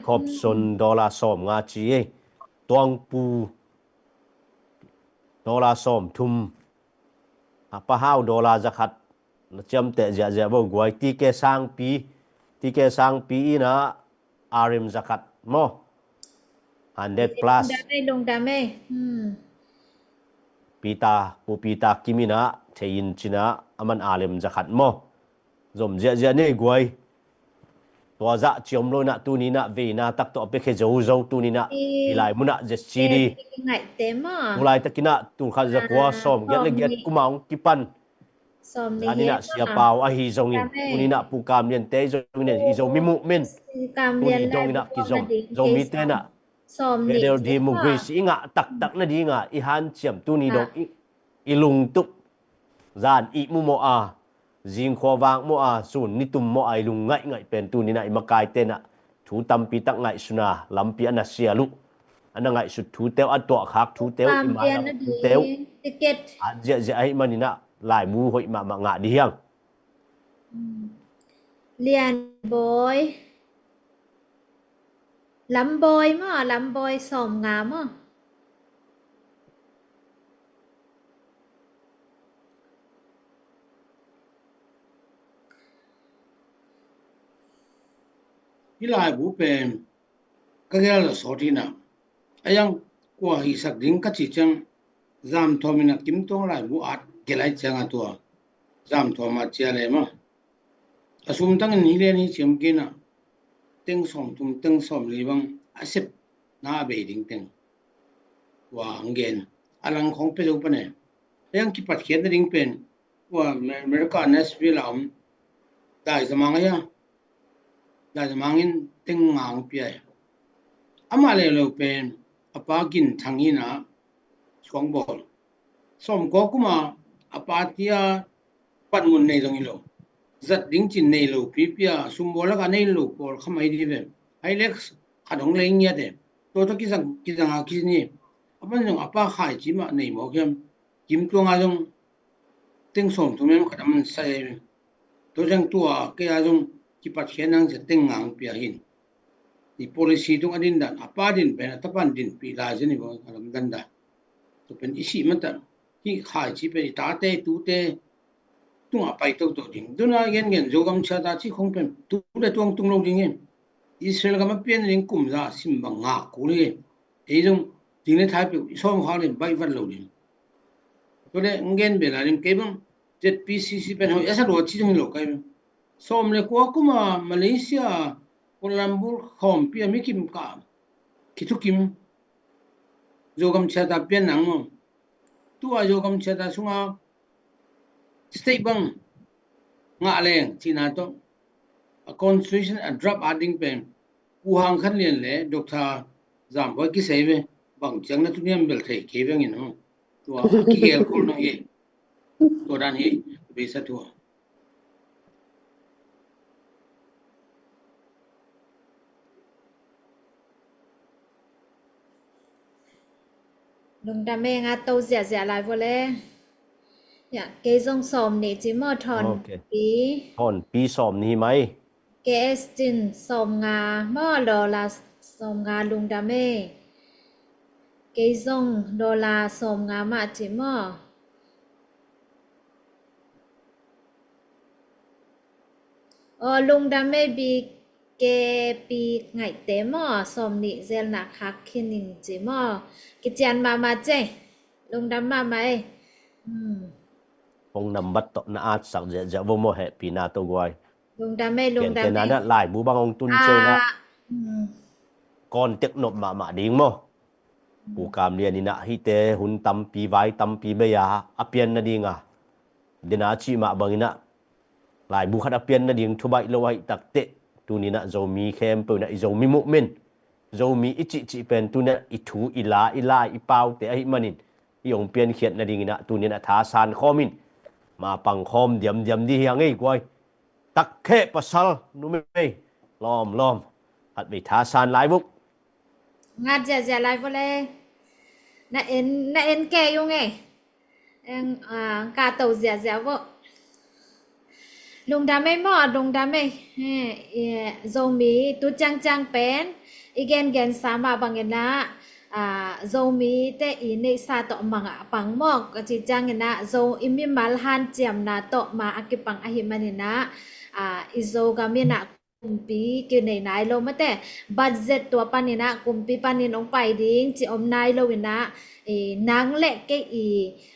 Khopson dollar sawm nga ci ei. Tuangpu dollar sawmthum. A, Pa Hau dollar za khat. Na ciamteh ziahziah bo guai. T K Sangpi, T K Sangpi in ah R M za khat maw. Hundred plus. Lungdam ei, lungdam ei. Hmm. Peter, Pu Peter Kim in ah, thei in cin ah, a man R M za khat maw. Zom ziahziah ni ei guai. Tua zah ci om lo in ah tuni in ah veina tak tawh a piakhia zozo tuni in ah hih lai mun ah Z C D. Tu laitakin ah tulkhat zakua sawm giat le giat kum a hong kipan. Zan in ah Sia Pau ahi zongin, tuni in ah Pu Kam Lian te ahi zongin, i Zomi movement tuni dong in ah kizom, Zomite in ah federal democracy i ngah taktak nading a i hanciam tuni dong i, i lungtup, zan ihmu mawh a, zingkhua vak mawh a, sun nitum mawh a i lung ngaihngaih pen tuni in ah i makaite in ah thu tampi tak ngaihsun a, lampi a na sial uh, a na ngaihsut thute uh, a tuahkhak thute uh, i mailam thute uh, a ziahziah ahih manin ah laibu hoih mahmah ngah dih hiang. Lianbawi. Lambawi maw, Lambawi sawm nga maw. Hih laibu pen ka gel lo sawt hi na. A yang kua hisak ding ka ci ciang Zam Thawm in a Kim Tuang laibu at gel ai ciang a tua Zam Thawm a cia le ma. A sum tangin hi lian hi ciam kina teng sawm thum teng sawm li bang a sep na a bei ding teng. Tua ang gen a lang khong pe zo pa ne. A yang kipat khiat na ding pen tua America Nashville a om dai zamang a ya dai zamangin teng ngang pia. Amah leuleu pen a pa gin thang ina suang bawl. Sawm kua kuma a pa tia panmun nei zong hi lo. Zat ding cin nei lo pipia sum bawl laka nei lo pawl khamai di ve. Hai lek khat hong lei ngiate. Tua tua kizang kizang a kizang ni. A pan zong a pa khai ci mah nei mawk hiam. Kim Tuang a zong teng sawm thum em khat a man sai. Tua zong tua kei a zong kipat khiat nang sia teng ngang pia hin. I policy tung a din dan a pa din pen a tapan din pi lai zen i bang a lam dan da. Tua pen i si mata hi khai ci pen i tate tute tung a pai to to ding. Duna gen gen Zogam sia ta ci khong pen tu le tuang tung lo ding hi. Israel gam a pian ding kum za sim bang nga kul hi. Ei zong ding le thai peuh i sawm khak le bai vat lo ding. Tua le ng gen be la ding kei bang Z P C C pen hoi a sa lua ci zong hi lo kai bang. Sawm le kua kuma Malaysia Kuala Lumpur khawmpi a mi kim ka kithukim Zogam sia ta pian nang maw. Tua Zogam sia ta sunga state bang ngah leng cina tawh a constitution a drop a ding pen Pu Hang Khan Lian le Doctor Zam Bawi kisei ve bang ciang na tuniam bel thei kei vengin ho. Tua a kigel kol no hi. Tua dan hi. Bisa tua. Lungdam e, nga to ziahziah lai vua le. Ya, kei zong sawm nih ci maw, thawn Ok. pi. Thawn pi sawm nih mai. K S tin sawm nga maw, lawla sawm nga lungdam e. Kei zong lawla sawm nga mah ci maw. Aw, lungdam e, B K P ngaihte maw, sawm nih zelna khak khin ing ci maw. Kician mahmah ce. Lungdam mahmah e. Hmm. Phone number tawh na atsak ziahziah vo maw, hehpihna tawh guai. Lungdam e, lungdam e. Kente na na laibu bang hong tun ce na. Ah, hmm. Contact nop mahmah ding maw. Pu Kam Lian in ah hihte hun tampi vai tampi bei a a pian nading a, dena cih mah bangin ah laibu khat a pian nading thubaih lo ahih takteh tuni in ah Zomi khempeuh in ah i Zomi movement, Zomi i cihcih pen tuni in ah i thu i la i lai i paute ahih manin i hong piankhiat nadingin ah tuni in ah thasan khawm in mapang khawm diamdiam dih hi a ngei guai. Takkhe pasal numei lawmlawm khat vei thasan lai vuk. Ngat ziahziah lai vua le. Na en, na en kei ung e. Eng, ah, ka to ziahziah vua. Lungdam ei maw, lungdam ei. He, e, Zomi tu ciangciang pen i gengensa mah bangin ah, ah, Zomi te i neihsa tawh mangah pang maw. Ka cih ciangin ah Zo i mimal hanciamna tawh ma a kipang ahih manin ah, ah, i Zogam in ah kumpi kinei nai lo mate, budget tua panin ah kumpi panin hong pai ding ci om nai lo in ah, eh, nang le kei i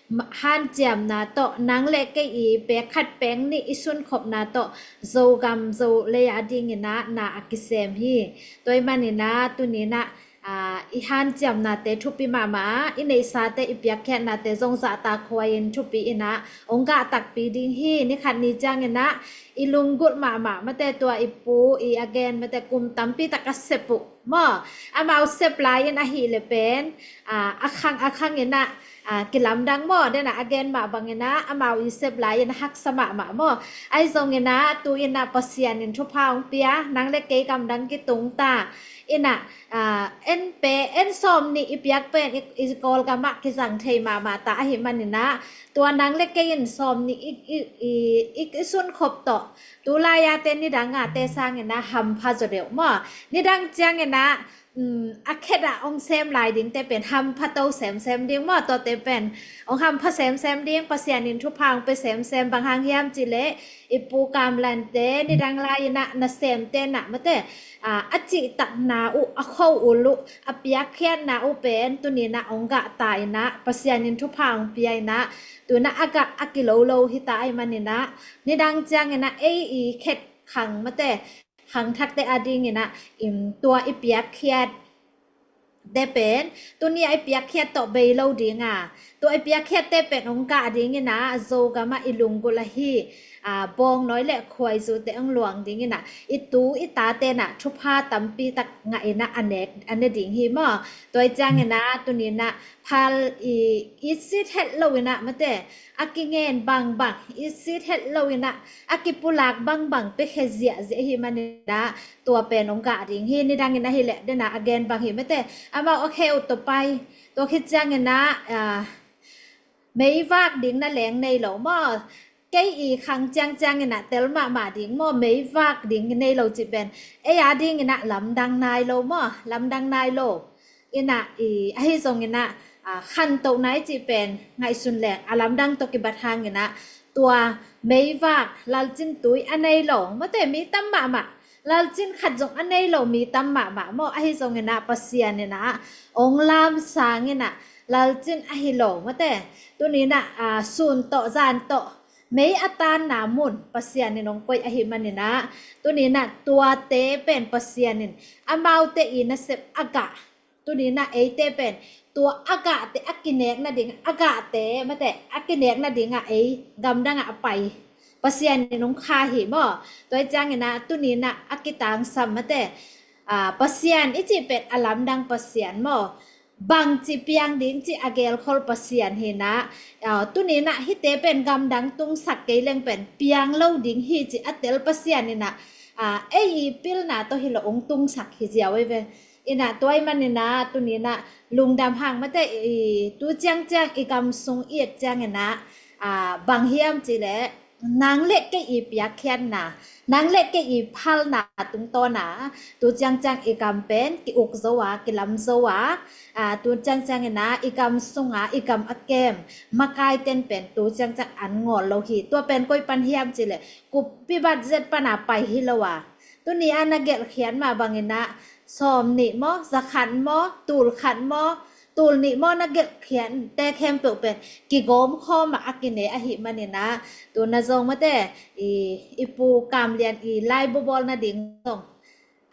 ma-, hanciamna tawh, nang le kei i pek khat pek nih i sunkhopna tawh Zogam Zo lei a dingin ah na a kisem hi. Tua ahih manin ah tuni in ah, ah, i hanciamnate thupi mahmah a, i neihsate i piakkhiatnate zong zahtak huai in thupi in ah hong gah takpi ding hi. Ni khat ni ciangin ah i lunggulh mahmah mate, tua i pu i a gen mate kum tampi tak a sep uh maw. Amau sep lai in ahih leh pen, ah, a khang a khang in ah, ah, kilamdang maw. Den ah a gen mah bangin ah amau i sep lai in a haksa mahmah maw. Ahi zongin ah tu in ah Pasian in thupha hong pia, nang le kei gamdang kitung ta in ah, ah, en pe, en sawm nih i piak pen i, i Kawlgam ah kizang thei mahmah ta ahih manin ah tua nang le kei in sawm nih i, i, i, i, i sunkhop tawh tu lai-ate nidang ate sangin ah hampha zaw deuh maw. Nidang ciangin ah um, a khet ah hong sem lai dingte pen hampha to semsem ding maw, tuate pen hong hampha semsem ding, Pasian in thupha hong pia semsem. Bang hang hiam cih leh i Pu Kam Lian te nidang lai in ah nasemte in ah mate, a, a cihtakna uh, a kho ul uh, a piakkhiatna uh pen tuni in ah hong gah ta in ah, Pasian in thupha hong pia in ah, tu in ah a gah a kilo lo hi ta ahih manin ah, nidang ciangin ah ei i khet khang mate, khangthakte adingin ah, tua i piakkhiat te pen, tuni a i piakkhiat tawh bei lo ding a, tua i piakkhiatte pen hong gah dingin ah, Zogam ah i lunggulh ahi, a, Bawngnawi le Khuaizute hong luang dingin ah, i tu i tate in ah thupha tampi tak ngah in ah a nek, a ne ding hi maw. Tua i ciangin ah tuni in ah phal i, i sit het lo in ah mate, a kingen bangbang i sit het lo in ah, a kipulak bangbang piakhia ziahziah ahih manin ah, tua pen hong gah ding hi. Nidangin ahih leh den a a gen bang hi mate, amau a khe uh tawh pai. Tua khit ciangin ah, a, meivak ding na leng nei lo maw. Kei i khang ciangciangin ah tel mahmah ding maw, meivak ding nei lo cih pen ei adingin ah lamdang nai lo maw, lamdang nai lo. In ah i, ahi zongin ah, a, khantohna i cih pen ngaihsun leng a lamdang tawh kibat hangin ah, tua meivak, lalcin tui a nei lo mate mi tam mahmah, lalcin khat zong a nei lo mi tam mahmah maw. Ahi zongin ah Pasian in ah hong lamsang in ah, lalcin ahi lo mate, tuni in ah, a, sun tawh zan tawh mei a tanna mun Pasian in hong koih ahih manin ah, tuni in ah tuate pen Pasian in amaute i nasep a gah, tuni in ah eite pen tua a gahte a kinek nading, a gahte mate a kinek nading ah ei gamdang ah a pai Pasian in hong kha hi maw. Tua i ciangin ah tuni in ah a kitangsam mate, a, Pasian i cih pen a lamdang Pasian maw, bangci piang ding cih a gelkhol Pasian hi in ah, a, tuni in ah hihte pen gamdang tungsak kei leng pen piang lo ding hi cih a tel Pasian in ah, a, ei i pilna tawh hi lo hong tungsak hi ziau ei ve. In ah tua ahih manin ah tuni in ah lungdam hang mate, i tu ciangciang i gam sung i et ciangin ah, a, bang hiam cih leh nang le kei i piakkhiatna, nang le kei i phalna tungtawn ah tu ciangciang i gam pen ki-uk zo a, kilam zo a, a, tu ciangciangin ah i gam sung ah i gam a kem makaite'n pen tu ciangciang an ngawl lo hi. Tua pen koi pan hiam cih leh kuppih budget pan a pai hi lo a, tuni a na gelhkhiat mah bangin ah sawm nih maw, za khat maw, tul khat maw, tul nih maw na gelhkhiat te khempeuh pen kigawm khawm ah a kine ahih manin ah, tu in ah zong mate, i, i Pu Kam Lian i laibu bawl nading zong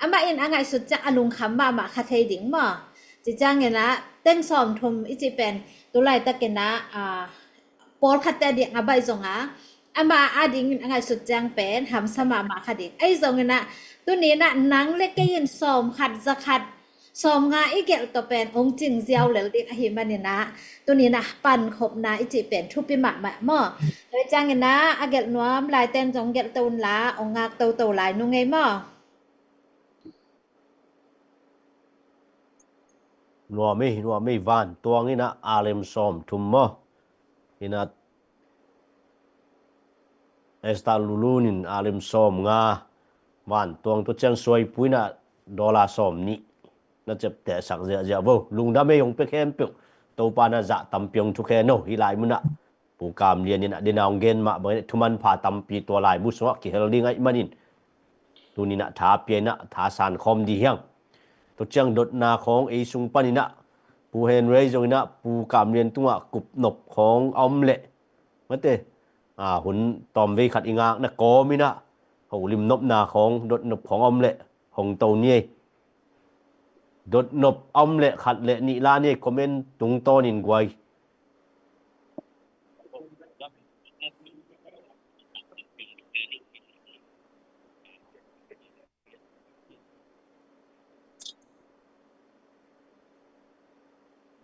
amah in a ngaihsut ciang a lungkham mahmah kha thei ding maw. Ci ciangin ah teng sawmthum i cih pen tu laitakin ah, a, pawlkhatte ading a baih zong a, amah adingin a ngaihsut ciang pen hamsa mahmah kha ding. Ahi zongin ah tuni in ah nang le kei in sawm khat, za khat, sawm nga i gelh tawh pen hong cing ziau lel ding ahih manin ah, tuni in ah pankhopna i cih pen thupi mahmah maw. Tua ciangin ah a gelh nuam laite'n zong gelh to un la, hong ngak toto lai nung ei maw. Nuam ei, nuam ei. Vantuang in ah alem sawmthum maw. In ah Esther Lulun in alem sawmnga. Vantuang, tua ciang Suaipu in ah dollar sawmnih. Na ciaptehsak ziahziah vo. Lungdam ei, hong pia khempeuh. Topa na zah tampi hong thukhen no. Hih lai mun ah Pu Kam Lian in ah den a hong gen mah bangin ah thumanpha tampi tua laibu sungah kihel ding ahih manin, tuni in ah tha pia in ah tha sankhawm ding hi hang. Tua ciang dotna khawng ei sung panin ah Pu Henry zongin ah Pu Kam Lian tungah kupnop khawng a om leh mate, a, hun tawmvei khat i ngakna kawmin ah holim nopna khawng, dotnop khawng a om leh hong to ni ei. Dotnop a om leh khat le nih la ni ei, comment tungtawnin guai.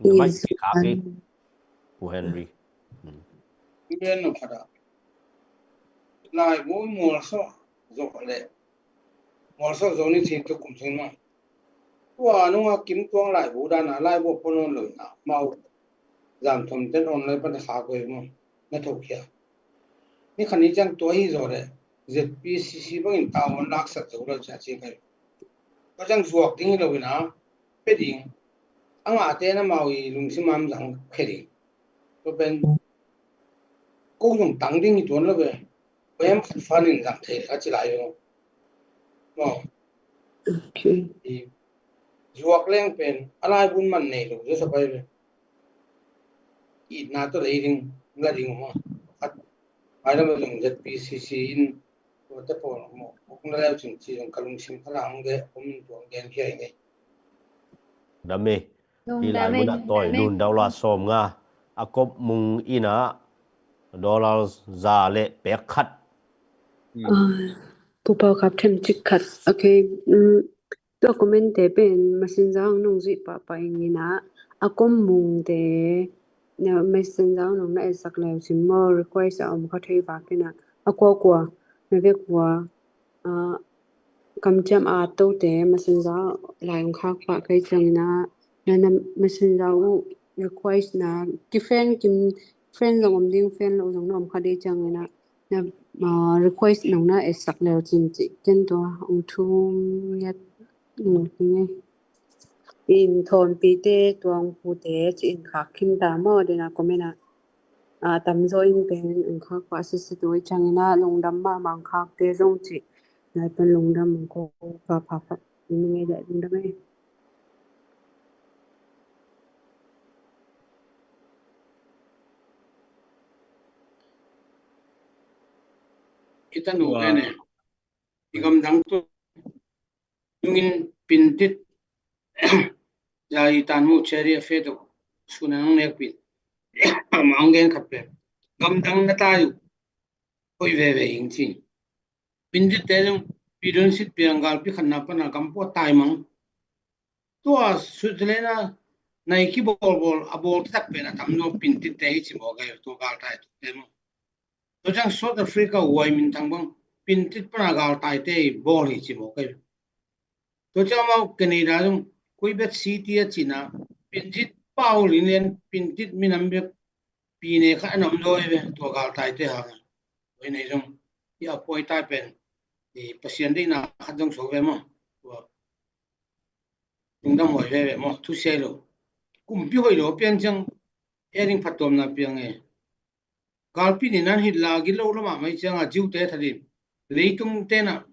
Namai ki khak hi. Pu Henry. Pu Henry no khata. Laibu mualsawh zawh leh mualsawh zawh ni cin tuk kum sin ma. Tua nunga Kim Tuang laibu dana laibu pon on lo na mau. Zam thum ten online pan a khak uh ei maw. Na thokhia. Ni khat ni ciang tua hi zaw leh Z P C C bangin tau on laksat zo lo cia ci kai. Tua ciang zuak ding hi lo in a, pia ding. A ngahte na mau i lungsim am zang khe ding. Tua pen ko zong tang ding hi tuan lo ve. Ko em khat fan in zang thei kha ci lai ve. Maw. Okay. I zuak leng pen a lai bun man nei lo, zuak sa pai ve. Itna tawh lei ding, la ding maw. Khat, mai lam a zong Z P C C in, tua te pawl maw, uk na leu cin ci zong ka lungsim kha la hong de, om in tuang gen khia i ngei. Dam e. Hi lai mun ah tawi lun dollar sawm nga a kop mung in ah dollar za le pek khat. Pu Pau Kap them cik khat. Okay. Tua comment te pen Messenger ang nong zuih pahpah ing in ah a kop mung te na Messenger ang nong na etsak leu cin maw, request a om kha thei vak in ah a kuakua na vek ua kamciam a tote Messenger lai ong khak pah kei ciangin ah na, na Messenger uh request na kifriend kim, friend zong om ding, friend lo zong na om kha dei ciangin ah na request nong na etsak leu cin ci ken tua ong thum ngiat ngiat nge. In thawnpite tuangpute ci in khak khin ta maw dena comment ah. A tamzaw in pen ang khak pah sitsit uh i ciangin ah lungdam mahmah ang khakte zong cih nai pen lungdam ang ko ka phaphat in ngei leh lungdam ei. I tanu pen e, i gamdang tu nungin pintit zai tan mu cheri a fe tuk suna nang nek pin. Ama ang gen khat pe gamdang na tai uh hoi veve ing ci. Pintit te zong pidun sit piang galpi khatna pana gam pua tai mang. Tua Switzerland a nai ki bol bol a bol tak pen a tam no pintit te hi ci mo gai tua gal tai tuk te mo. Tua ciang South Africa huai minthang bang pintit pana galtaite i bawl hi ci mawk ei. Tua ciang amau Canada zong Quebec City a cina pintit pau lin lian pintit minam bek pine khat a nam dawi ve tua galtaite hang. Tua i nei zong i a puai tai pen i Pasian deihna khat zong so ve maw. Tua lungdam huai ve ve maw, thusia lo. Kumpi hoih lo pian ciang e ding phattuamna piang e. Galpi nih nan hit la gilo lamah mai cianga Jew te thatin leitung tenah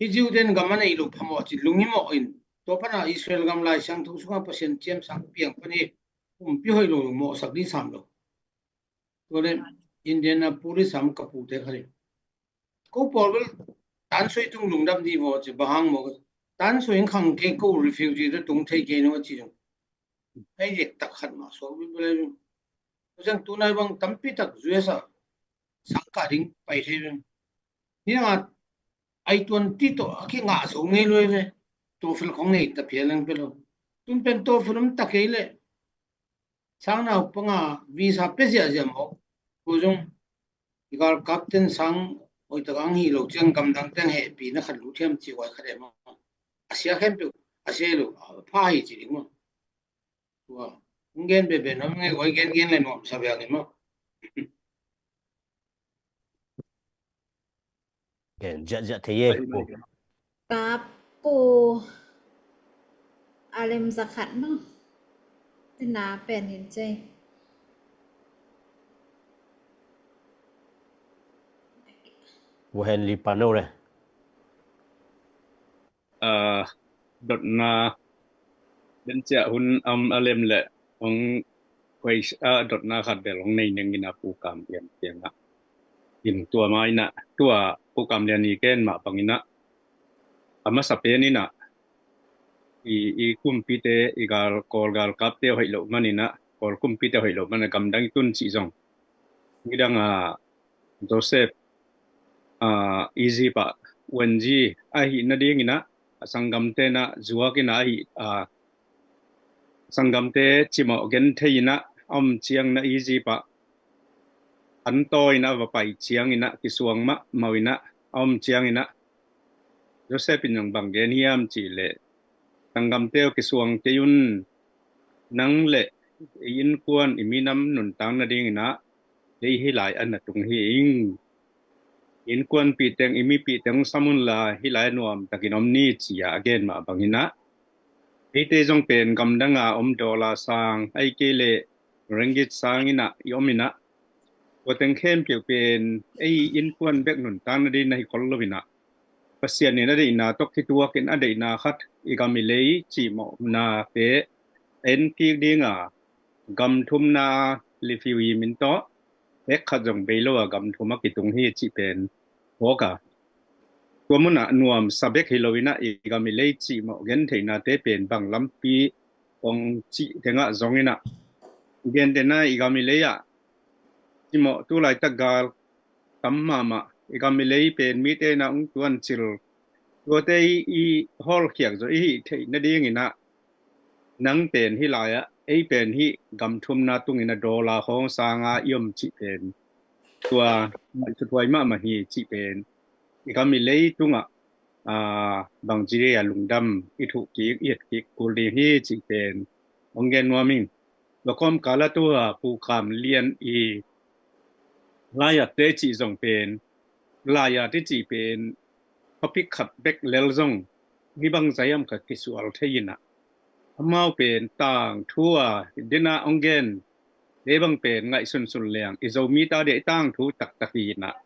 hi Jew ten gam a neih loh phamawh cin lunghimawh in tua pana Israel gam Lai Siangtho sunga Pasian ciamsang piang pan hi. Kumpi hoih lo mawhsak ding sam lo. Tua le Indianapolis am ka pute khat in ko pawl bel tansoi tung lungdam dih vaw ci bahang maw tansoi in khang kei ko refugee ta tung thei kei nung a ci zong hei dek tak khat mah suak bel bel ei zong. Tua ciang tunai bang tampi tak U S a sangkah ding pai thei beng. Niangah ai tuan ti tawh a kingah zo ngei luai ve. Tawfel khong nei ta phial leng pe lo. Tun pen tawfel om ta kei leh sang nau panga visa pe ziahziah mawk. Ko zong i galkap ten sang hoih tak ang hi lo ciang gamdang teng hehpihna khat lu thiam ci huai khat em a sia khempeuh a sia lo a pha hi ci ding maw. Tua hong gen bebe nuam ngei huai gen gen le nuam sa biang hi maw. Gen ziahziah thei e. Ka pu a lem za khat maw. Tina pen hin cei. Pu Henry pan o le. Aa, dotna den ciah hun am a lem le hong kuai a dotna khat bel hong nei neng ina Pu Kam Lian kiangah. In tua ma ina tua Pu Kam Lian i ken mah bang ina a masa pen ina i, i kumpite i gal Kawl galkapte hoih loh man ina Kawl kumpite hoih loh man a gamdang i tun cih zong nidang a Joseph aa, Egypt ah uanzi ahih nading inah a sanggamte inah zuak inah ahih aa, sanggamte cimawh genthei inah a om ciang inah Egypt ah an tawi inah a va pai ciang inah kisuang mahmah inah a om ciang inah Joseph in zong bang gen hiam cihleh sanggamte aw kisuang kei un nang le i innkuan i minam nuntak nading inah lei hih lai a na tung hi ing. Innkuanpih teng i mipih teng sam unla hih lai a nuamtakin om ni ci-a a gen mah bang inah Eite zong pen gamdanga om dollar sang, ahih kei leh ringgit sang inah i om inah, tua teng khempeuh pen ei innkuan bek nuntak nading na hi khol lo inah, Pasian in a deihna tawh kituakin a deihna khat i gam i lei cihmawhnate en kik dinga, gam thumna refugee min tawh, hek khat zong bei lo a gam thum a kitung hi cih pen phawk a, tua munah nuamsa bek hi lo inah i gam i lei cihmawh gentheihnate pen bang lampi kong cih tengah zong inah, gentehna i gam i lei ah cihmawh tu laitak gal tam mahmah, i gam i lei pen mite inah hong tuancil, tuate i hawlkhiak zawh i hih theih nading inah, nang pen hih lai-ah, ei pen hih gam thumna tungin a dollar khawng sanga i om cih pen tua ngaihsuthuai mahmah hi cih pen i gam i lei tungah, aa, bangci dei a lungdam i thuh kik, i et kik kul ding hi cih pen hong gen nuam ing. Tua kawmkal ah tua Pu Kam Lian i lai-at te cih zong pen, lai-at i cih pen topic khat bek lel zong hih bang zah hiam khat kisual thei inah, amau pen tangthu a dinah hong gen, hih bang pen ngaihsunsun leng i Zomite ading tangthu taktak hi inah,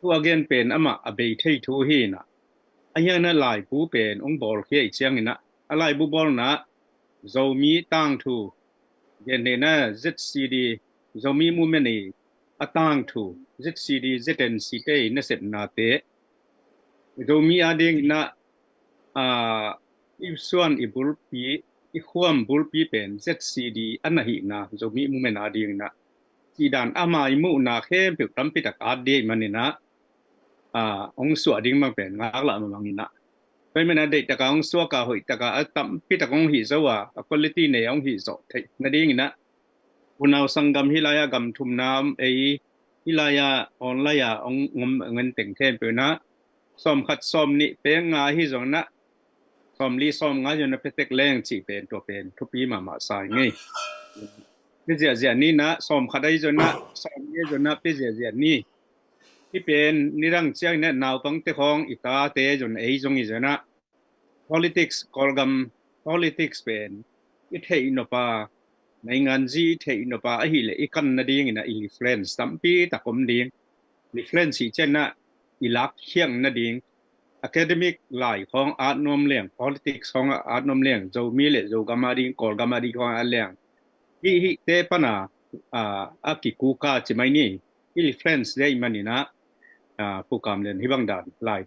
thu a gen pen amah a bei thei thu hi inah, a hianah laibu pen hong bawlkhia i ciang inah, a laibu bawlna Zomi tangthu, gentehna ZCD, Zomi Movement i a tangthu, ZCD, ZNC te i nasepnate, Zomi ading inah, aa, i suan i bulpi, i khuam bulpi pen ZCD a na hihna, Zomi Movement ading inah, cih dan ama i muhna khempeuh tampi tak at ding ahih man inah, aa, hong suah ding bang pen ngaklah mahmah inah, tua ahih man a deihtak a hong suak a, hoihtaka a tampi tak hong hih zo a, a quality nei a hong hih zawh theih nading inah, unau sanggam hih lai-ah gam thumna om ei, hih lai-ah online ah hong om ngen teng khempeuh inah, sawmkhat sawmnih pek nga hi zong inah, sawmli sawmnga zong inah pia tek leng cih pen tua pen thupi mahmah sa ing ei. Pia ziahziah ni inah, sawmkhat ahi zong inah, sawmli ahi zong inah pia ziahziah ni. Hih pen nidang ciang inah naupangte khawng, i tate zong, ei zong hi zong inah, politics, Kawlgam politics pen i theih nop a, nainganzi i theih nop a ahih leh i kan nading inah i reference tampi tak om ding. Reference i cih ciang inah i lakkhiat nading, academic lai khawng at nuam leng, politics khawng at nuam leng, Zomi le Zogam ading, Kawlgam ading khawng at leng, hih hihte pana, aa, a kikuka ci mai ni. I reference ding ahih man inah, aa, Pu Kam Lian hih bang dan lai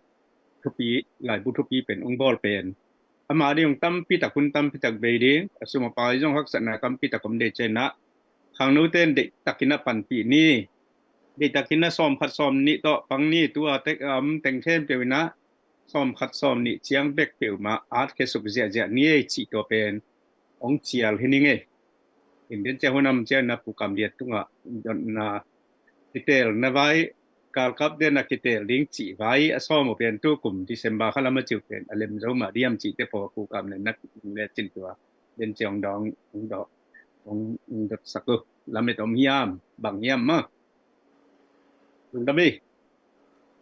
thupi, laibu thupi pen hong bawl pen, ama ding hong tampi tak, hun tampi tak bei ding, a sum a pai zong haksatna tampi tak om ding ciang inah, khangnote in deihtak inah panpih ni. Deihtak inah sawmkhat sawmnih tawh pang ni, tua tek, um, teng khempeuh inah sawmkhat sawmnih ciang bek peuhmah at khesuk ziahziah ni ei cih tua pen hong cial hi ning ei. In den ciang hun om ciang inah Pu Kam Lian tungah dotna, kitelna vai, galkap den a kitel ding cih vai a sawm uh pen tu kum December kha lam a ci uh pen a lem zo mah diam cihte pawl Pu Kam Lian na lecin tua den ciang hong dawng, hong dawng, hong dotsak uh. Lamet om hiam, bang hiam maw? Lungdam ei.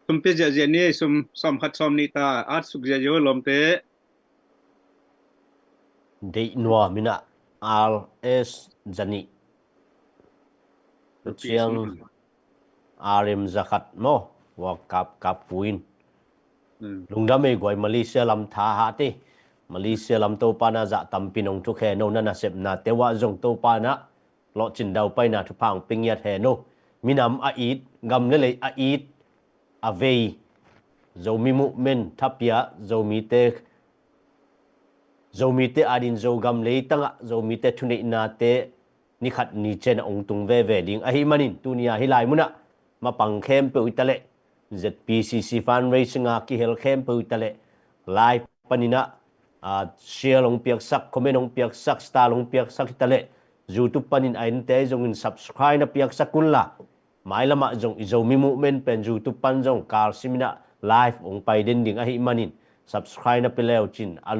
Sum pia ziahziah ni ei, sum sawmkhat sawmnih ta at suk ziahziah uh lawmte. Deih nuam inah R S zanih. Ciang R M zakhat maw, wa kap kap puin. Hmm. Lungdam ei guai, Malaysia lam tha hate. Malaysia lam Topa inah zah tampi nong thuk hen o, na nasepnate uah zong Topa inah lawhcin daupaina thupha hong pia ngiat hen o. Minam a it, gam le lei a it, a vei, Zomi Movement thapiak, Zomite, Zomite ading Zogam leitangah Zomite thuneihnate ni khat ni ciang inah hong tung veve ding ahih manin, tuni a hih lai munah mapang khempeuh hi ta leh, Z P C C fundraising a kihel khempeuh hi ta leh, live pan inah, aa, share hong piaksak, comment hong piaksak, star hong piaksak hi ta leh, YouTube panin a ente zongin subscribe na piaksak unla, mailamah zong i Zomi Movement pen YouTube pan zong kalsim inah live hong pai den ding ahih manin, subscribe na pia le uh cin, a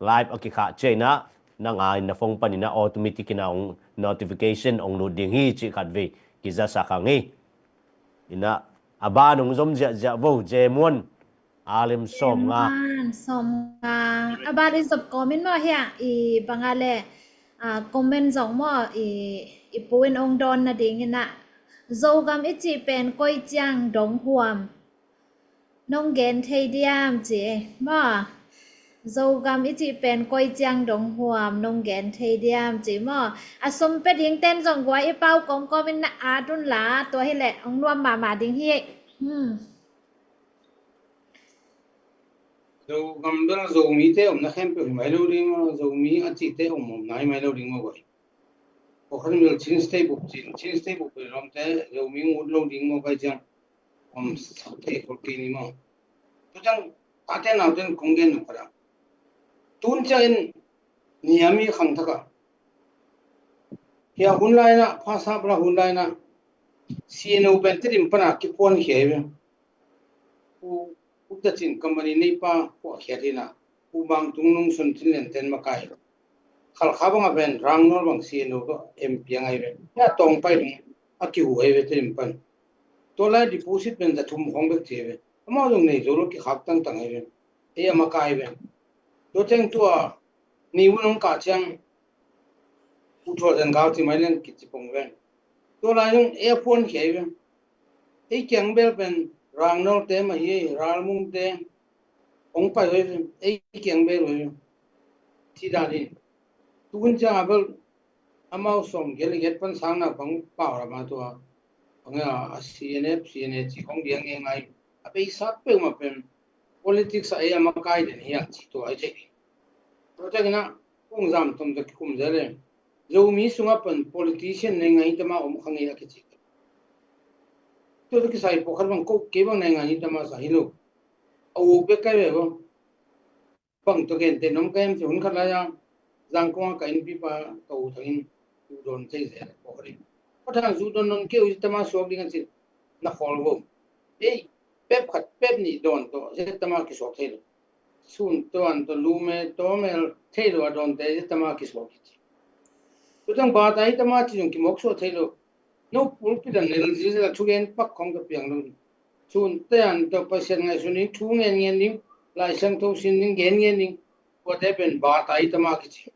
live a kikhah ciang inah na nga in na phone pan inah automatic inah hong notification hong lut ding hi cih khatvei kizasak hang hi. Inah a ban hong zom ziahziah vo, J Muan, R M sawmnga. J Muan sawmnga. A Bal in zop kawmin maw hiah i banga le, ah, comment zong maw i, i pu in ong dawn nadingin ah, Zogam i cih pen koi ciang dong huam nong gen thei diam ci maw? Zogam i cih pen koi ciang dong huam nong gen thei diam ci maw? A sum pe ding ten zong guai i pau kawmkawmin na at un la, tua hileh ong nuam mahmah ding hi. Hmm. Zogam bel Zomite omna khempeuh hi mai lo ding maw, Zomi a cihte om omna hi mai lo ding maw guai. Pawlkhat in bel Chin State bup cin, Chin State bup bel lawmte Zomi ut lo ding maw guai ciang. Om sak thei khol kei ni maw. Tua ciang tate nauten kong gen nop khat ah, tun ciangin niam i khangthak ah, hiah hun lainah, phasapla hun lainah, C N O pen Tedim pana kiphuankhia hi ve. Pu, Pu Tacin company neipa phuahkhiat hinah, Pu Bang Tung Nung Sun Cin Lian ten makai. Khalkha bangah pen Rangnawl bang C N O tawh M P a ngai ve. Hiah Tawngpai dong a kihu ahi ve Tedim pan. Tua lai deposit pen za thum khong bek ci ve. Amau zong nei zo lo, kikhak tangtang ahi ve. Ei a makai ve. Tua ciang tua ni hun hong kah ciang Pu Thual Zan Kau ci mai leng kici pong ve. Tua lai zong ei a phuankhia ahi ve. Ei kiang bel pen Rangnawlte mah hi, Ralmungte hong pai uh ahi ve. Ei kiang bel uh ahi ve. Ci dan hi. Tun ciang a bel amau sawm giat le giat pan sang naupang pau lam a tua, a C N F, C N A ci khong diang ngai ngai. A beisa peuhmah pen politics ah ei a makai den hi a ci tua i cih. Tua ciangin ah kong zam tom ta kikum zel e. Zomi sungah pan politician nei ngai tama om kha ngei a kici. Tua tua kisai pawlkhat bang ko kei bang nei ngai tama sa hi lo. A uk bek kai ve bo. Bang tawh genteh nuam ka hiam cih hun khat lai-a Zangkong-a ka innpipa ka u Thangin zu dawn thei zel pawh ka ring. Aw Thang, zu dawn dawn kei uh, zia tama suak ding a cih na khawl vo. Ei, pep khat pep nih dawn tawh zia tama kisuak thei lo. Sun tuan tawh lume tawmel thei lo a dawnte zia tama kisuak hi ci. Tutang bata hi tama ci zong kimawk suak thei lo. No pulpit a nel zia zia la thugen pak khawng ka piang lo. Sunte an tawh Pasian ngaihsun ding, thu ngen ngen ding, Lai Siangtho sin ding, gen ngen ding, tuate pen bata hi tama kici.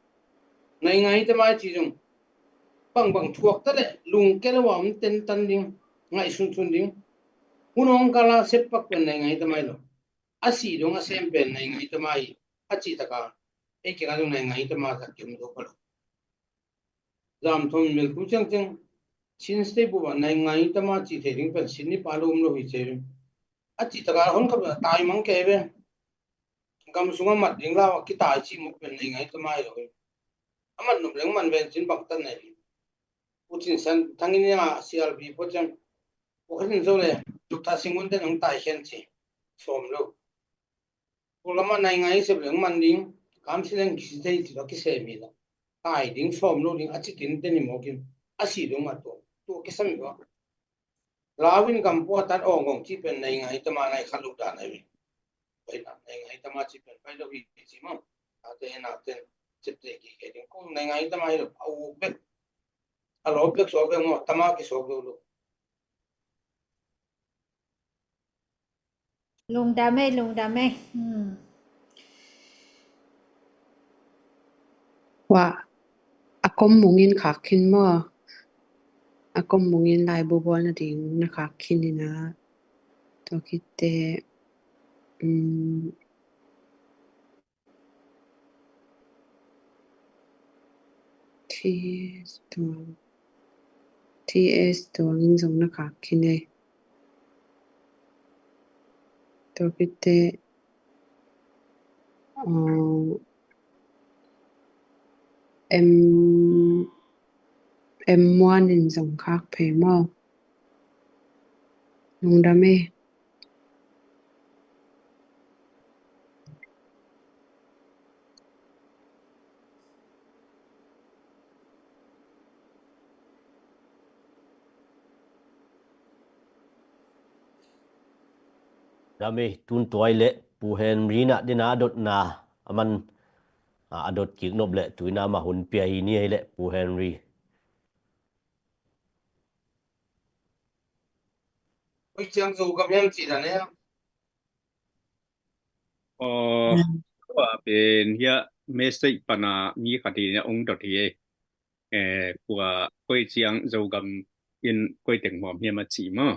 Nai ngai hi tama i ci zong bangbang thuak ta leh lungke lo a om tentan ding, ngaihsun sun ding. Hun hong kal a sep pak pen nai ngai hi tama hi lo. A sih dong a sem pen nai ngai hi tama hi a cih taka ei kiangah zong nai ngai hi tama zat kiom zo ka lo. Zam thum mil tu ciangciang Chin State bup ah nai ngai hi tama cih thei ding pen sin nipa lo um lo hi ci ve. A cih taka hon khat a tai mang kei ve. Gam sungah mat ding lau a kitai cih mawk pen nai ngai hi tama hi lo hi. A mat nop leng man ven cin bangtan nai hi. U Cin San Thangin a C R P pawh ciang pawlkhat in zo le Doctor Singh Un ten hong tai khen ci sawm lo. Tua lamah nai ngai sep leng man ding, kamsi leng kisi thei ci lo kisem hi lo. Tai ding sawm lo ding a ci tin te ni mawk in a sih dong mah tua tua kisam hi lo. Lau in gam pua tan awng awng ci pen nai ngai tama nai khat lo dan ahi ve. Pai na nai ngai tama ci pen pai lo hi ci maw. Tate nauten cipte kikei ding kong nai ngai tama hi lo, a uk bek a lawp bek suak bek maw, tama kisuak lo lo. Lungdam ei, lungdam ei. Hmm. Wa, a kom mungin khak khin maw? A kom mungin laibu bawl nading na khak khin ina. Tua khit teh, um, T S Tuang, T S Tuang in zong na khak khin ei. Tua khit teh, uh, M, M Muan in zong khak phei maw. Lungdam ei. Dam ei, tun tua i leh Pu Henry na dina a dotna a man, a, a dot kik nop leh tuina mah hun pia hi ni ei leh Pu Henry. Ui ciang Zogam hiam ci dan e. Aw, Tua pen hiah message pana mi khat in a ong dot hi ei. Eh, kua koi ciang Zogam in koi teng huam hiam a ci maw?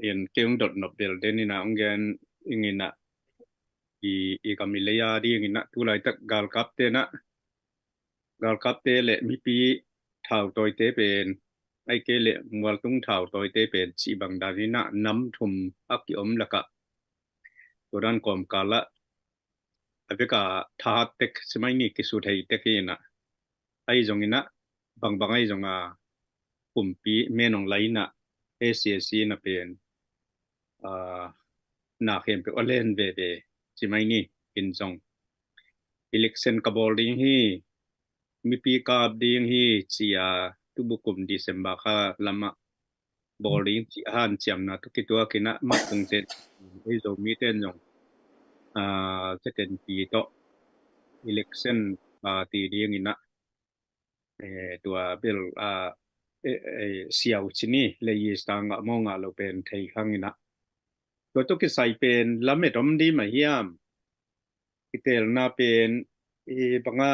In kei ong dot nop bel den in a ong gen ing in a i, i gam i lei a ding in a tulaitak galkapte na galkapte le mipi thautawite pen, aike le mualtung thautawite pen cih bang dan in a nam thum a kiom lakah tua dan kawmkal ah a vek a thahat tek simai ni kisu thei tek hi in a, ahi zong in a bangbang ahi zong a kumpi menong lai in a A C A C in a pen a, na khempeuh a len veve simai ni. In zong election ka bawl ding hi, mipi kap ding hi ci a, tubukum December kha lamah bawl ding ci a hanciamna tawh kituak in a mah kungten ei Zomite in zong a, second pi tawh election a ti ding in a eh, tua bel a, eh, eh, siau cini le i sang a mawng a lo pen thei khang in a. Tua tawh kisai pen lamet om di mah hiam? Kitelna pen i banga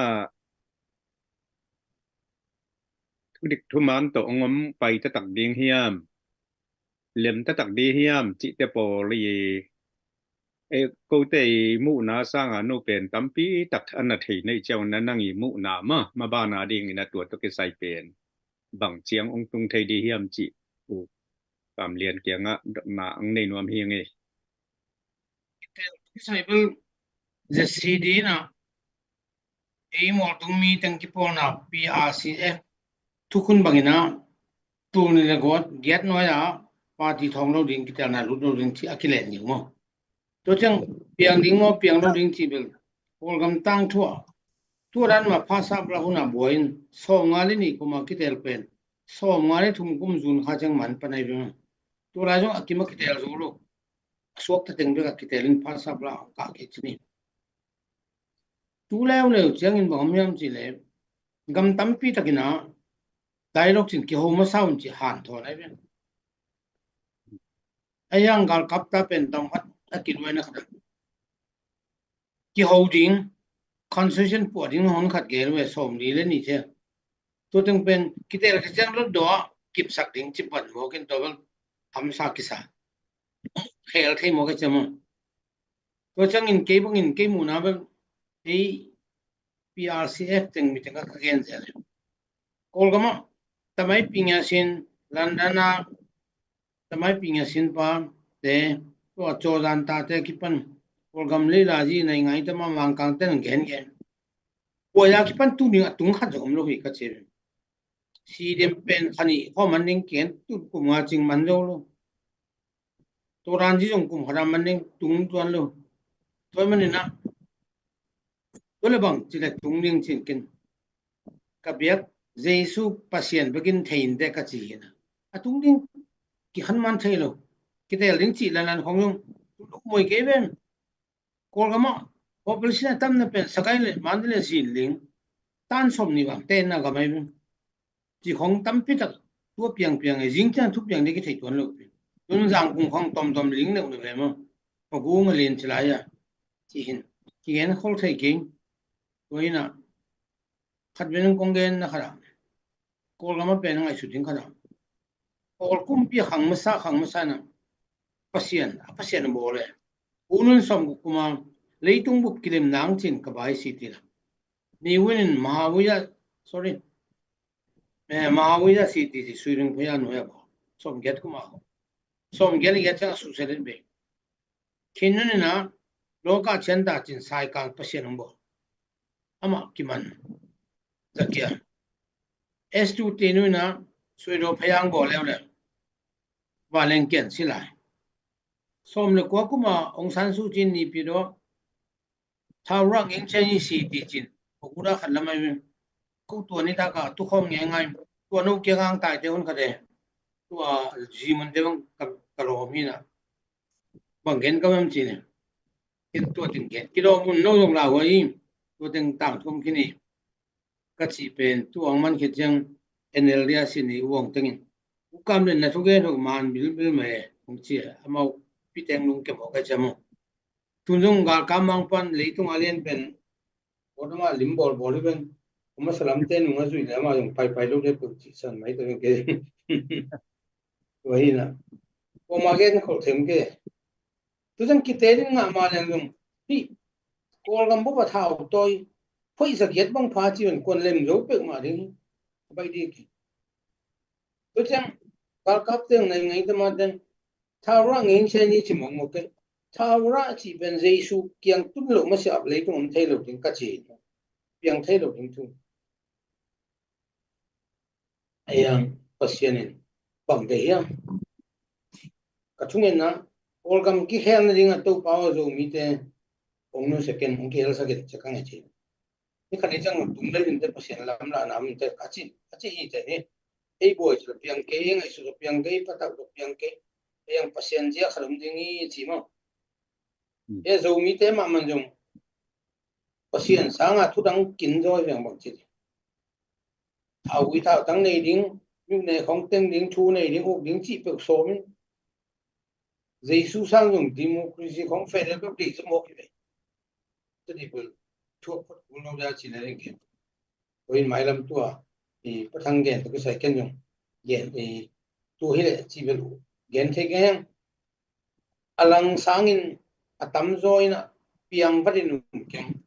thudik thuman tawh ong om pai taktak ding hiam? Lem taktak di hiam cihte pawl i, eh, kote i muhna sanga nu pen tampi tak a na thei nei ciau na nang i muhna ma, ma bana ding in a tua tawh kisai pen bang ciang ong tung thei di hiam cih u Kam Lian kiangah dotna ong nei nuam hi ing ei. Kisai bel zesi di na ei mualtung mi teng kipawlna P R C F thukhun bangin a tul ni le giat nuai a party thawng lo ding kitelna lut lo ding ci a kilen ding maw? Tua ciang piang ding maw piang lo ding ci bel Kawlgam tangthu a tua dan ma phasap la hun a buai in sawmnga le nih kum a kitel pen sawmnga le thum kum zun kha ciang man pan ai bel tua lai zong a kim a kitel zo lo a suak ta teng bek a kitel in phasap la kah kei ci ni. Tu leuleu ciangin bang om hiam cih leh gam tampi takin a dialogue cin kiho masa un cih hanthawn ai ve. A hiang galkap ta pen tawm khat a kinuaina khat a kiho ding constitution puah ding hon khat gel ve sawmli le nih ciang. Tua teng pen kitel khat ciang lot dawh a kipsak ding cih pan mawk in tua bel hamsa kisa khel thei mawk a ciam a. Tua ciangin kei bangin kei muhna bel ei P R C F teng mi teng a ka gen zel e. Kawlgam ah tamai ping a sin London a tamai ping a sin pa te tua cawzan ta te kipan Kawlgam lei la zi nai ngai tama Mangkang ten gen gen. Kua ya kipan tu ding a tung khat zong om lo hi ka ci. Si dem pen khani khaw man ding ken tu kum nga cing man zo lo. Tua dan ci zong kum khat a man ding tung tuan lo. Tua man in a tua le bang ci le tung ding cin ken ka biak Jesu Pasian bekin thei in te ka ci hi na a tung ding kikhan man thei lo. Kitel ding cih lan lan khong zong tu lo mui kei ven. Kawlgam ah population a tamna pen Sagaing le Mandalay le Zinling tan sawm ni bang tenna gam ai ven. Ci khong tampi tak tua piang piang e zing ciang thu piang ding kithei tuan lo pen. Tun zang kung khong tom tom ling neuh na ve maw. Pagung a lian ci lai a ci hin kigen khol thei keng. Tua in a khat ven kong gen na khat a Kawlgam a pen a ngaihsut ding khat a Kawl kumpi a khang masa khang masa na Pasian a Pasian a bawl e. Unun sawm guk kuma leitung bup kilim nang cin ka bai si ti la. Ni unin Mahawiya, sorry, eh, Mahawiya si ti si suiring phaya nuai a bawl sawm giat kuma sawm giat giat ciang a suhset in be. Khin nun in a lawka cian ta cin saikang Pasian hong bawl. Amah kiman zakia S two te nun in a suidaw phayang bawl leuleu. Valeng kian si lai. Sawm le kua kuma Aung San Suu Kyi nipi daw thau rang ing chen i si ti cin. Ko kuda khat lamai ko tua ni taka tu khawm ngai ngai. Tua no kia ngang tai te hun khat e. Tua zi mun te bang ka lawm hi na. Bang gen ka mem ci ne. Ken tua teng gen kidawm un no zong lau a i tua teng tang thum khin i ka cih pen tu ang man khit ciang N L D a sin i uang tengin ukam le na thugen hok man bilbil mai hong ci a amau piteng lungkem hok a ciam aw. Tun zong galkap mangpan leitung a lian pen, kawtama lim bawlbawl hi pen, a masa lamte nung a zui le amah zong paipai lo de peuh cihsan mai ta pen kei. Tua hi na. Kawma gen kholh them kei. Tu zong kite ding ngah ma lian zong, hih Kawlgam bup a thau tawi, phoih zagiat bang pha ci pen kuan lem zo peuh mah ding hi. A baih ding hi. Tu ciang galkap teng nai ngai ta ma teng, thau rah ngei sia ni ci mawkmawk kei. Thau rah cih pen Jesu kiang tun loh masiah leitung om thei lo ding ka ci. Piang thei lo ding thu. Ei ang Pasian in bang deih hiam? Ka thungetna, Kawlgam kikhelna dingah Topa aw Zomite hong nusia ken, hong kihelsak in ci ka ngai ci. Ni khat ni ciang tum le linte Pasian lamlahna minte ka ci, ka ci hi te hi. Ei buai ci piang kei, ei ngaihsut piang kei, ei patak piang kei. Ei ang Pasian zia khat om ding hi ci maw. Hmm. Ei Zomite mahmah zong Pasian sanga thudang kin zaw hi bang ci. Thau ui thau tang nei ding, nuhne khong teng ding, thu nei ding, uk ding cih peuh sawm in. Jesu sang zong democracy khong federal peuh dei zong mawk hi ve. Tadi peuh thuak phot kul lo dia ci le ring khen. Tua in mailam tua i pathang gen tua kisai ken zong gen i tua hi le ci bel gen thei keng. A lang sangin a tamzaw in a piang vat in um keng.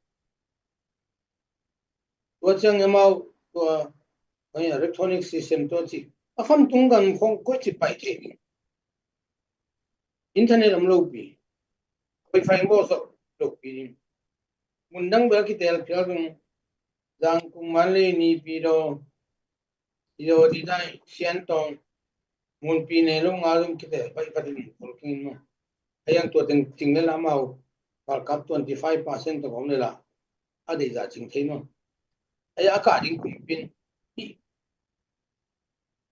Tua ciang amau tua, tua electronic system tua ci a famtung gam khong koi ci pai thei ding. Internet om lo pi. Wifi bawlsak lo pi ding. Mundang bel kitel phial ding. Zangkung, Mandalay, Naypyidaw, Idaw, Didai, Siantong, munpi nei lo nga zong kite baih vat in khol keng in maw. A yang tua teng cing le la amau galkap twenty five percent tawh om le la a deih zah cing thei maw. A ya a kah ding kumpin hi.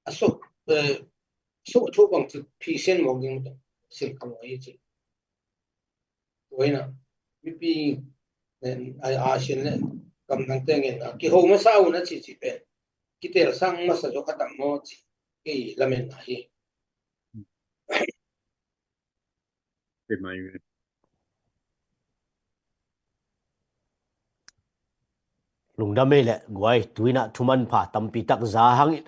A sok, eh, sok thu bang ci phisen mawk ding tawh sil kha lo hi ci. Tua hi na, mipi, eh, a, a sin le gamdangte ngen a kiho masa uh na ci ci pen kitel sang masa zaw kha tam maw ci kei lamen na hi. Lungdam ei le guai, tu in a thumanpha tampi tak za hangin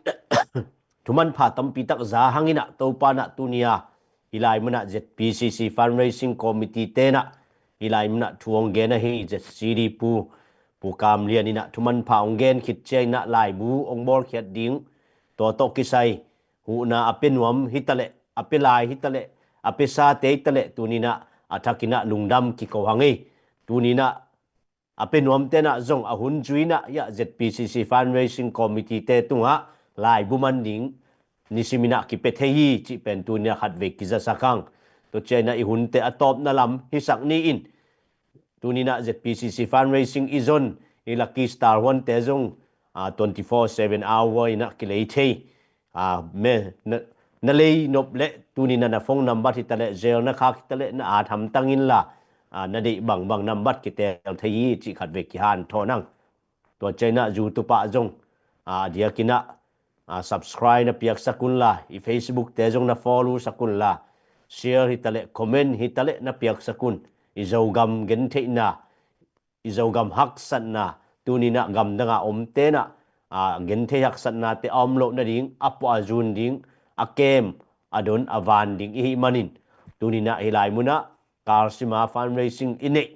thumanpha tampi tak za hangin a Topa in a tuni a hi lai mun a Z P C C Fundraising Committee te in a hi lai mun a thu hong gen ahi Z C D Pu, Pu Kam Lian in a thumanpha hong gen khit ciang in a laibu hong bawlkhiat ding, tua tawh kisai huhna a pia nuam hi ta leh, a pia lai hi ta leh, a pia sate hi ta leh, tuni in a a thak in a lungdam kiko hang ei. Tuni in a a pia nuamte in a zong a hun zui in a, ya, Z P C C Fundraising Committee te tungah laibu man ding nisim in a kipia thei hi cih pen tuni a khatvei kizasak hang. Tua ciang in a i hunte a tawpna lam hisak ni in, tuni in a Z P C C Fundraising i zon i Lucky Star huante zong, ah, twenty four seven hour in a kilei thei. Ah, me, na, na lei nop le tuni in a na phone number hi ta leh, Zelle na khak hi ta leh, na at hamtang in la, ah, na deih bangbang number kitel thei hi cih khatvei kihanthawn hang. Tua ciang in a YouTube ah zong, ah, a diak in a, ah, subscribe na piaksak un la, i Facebook te zong na follow sak un la, share hi ta leh, comment hi ta leh na piaksak un. I Zogam gentheihna, i Zogam haksatna, tuni in a gamdang a omte in a, ah, genthei haksatnate a om loh nading, a puah a zun ding, a kem, a don, a van ding i hih manin, tuni in a hi lai mun a Kalsima Fundraising i neih,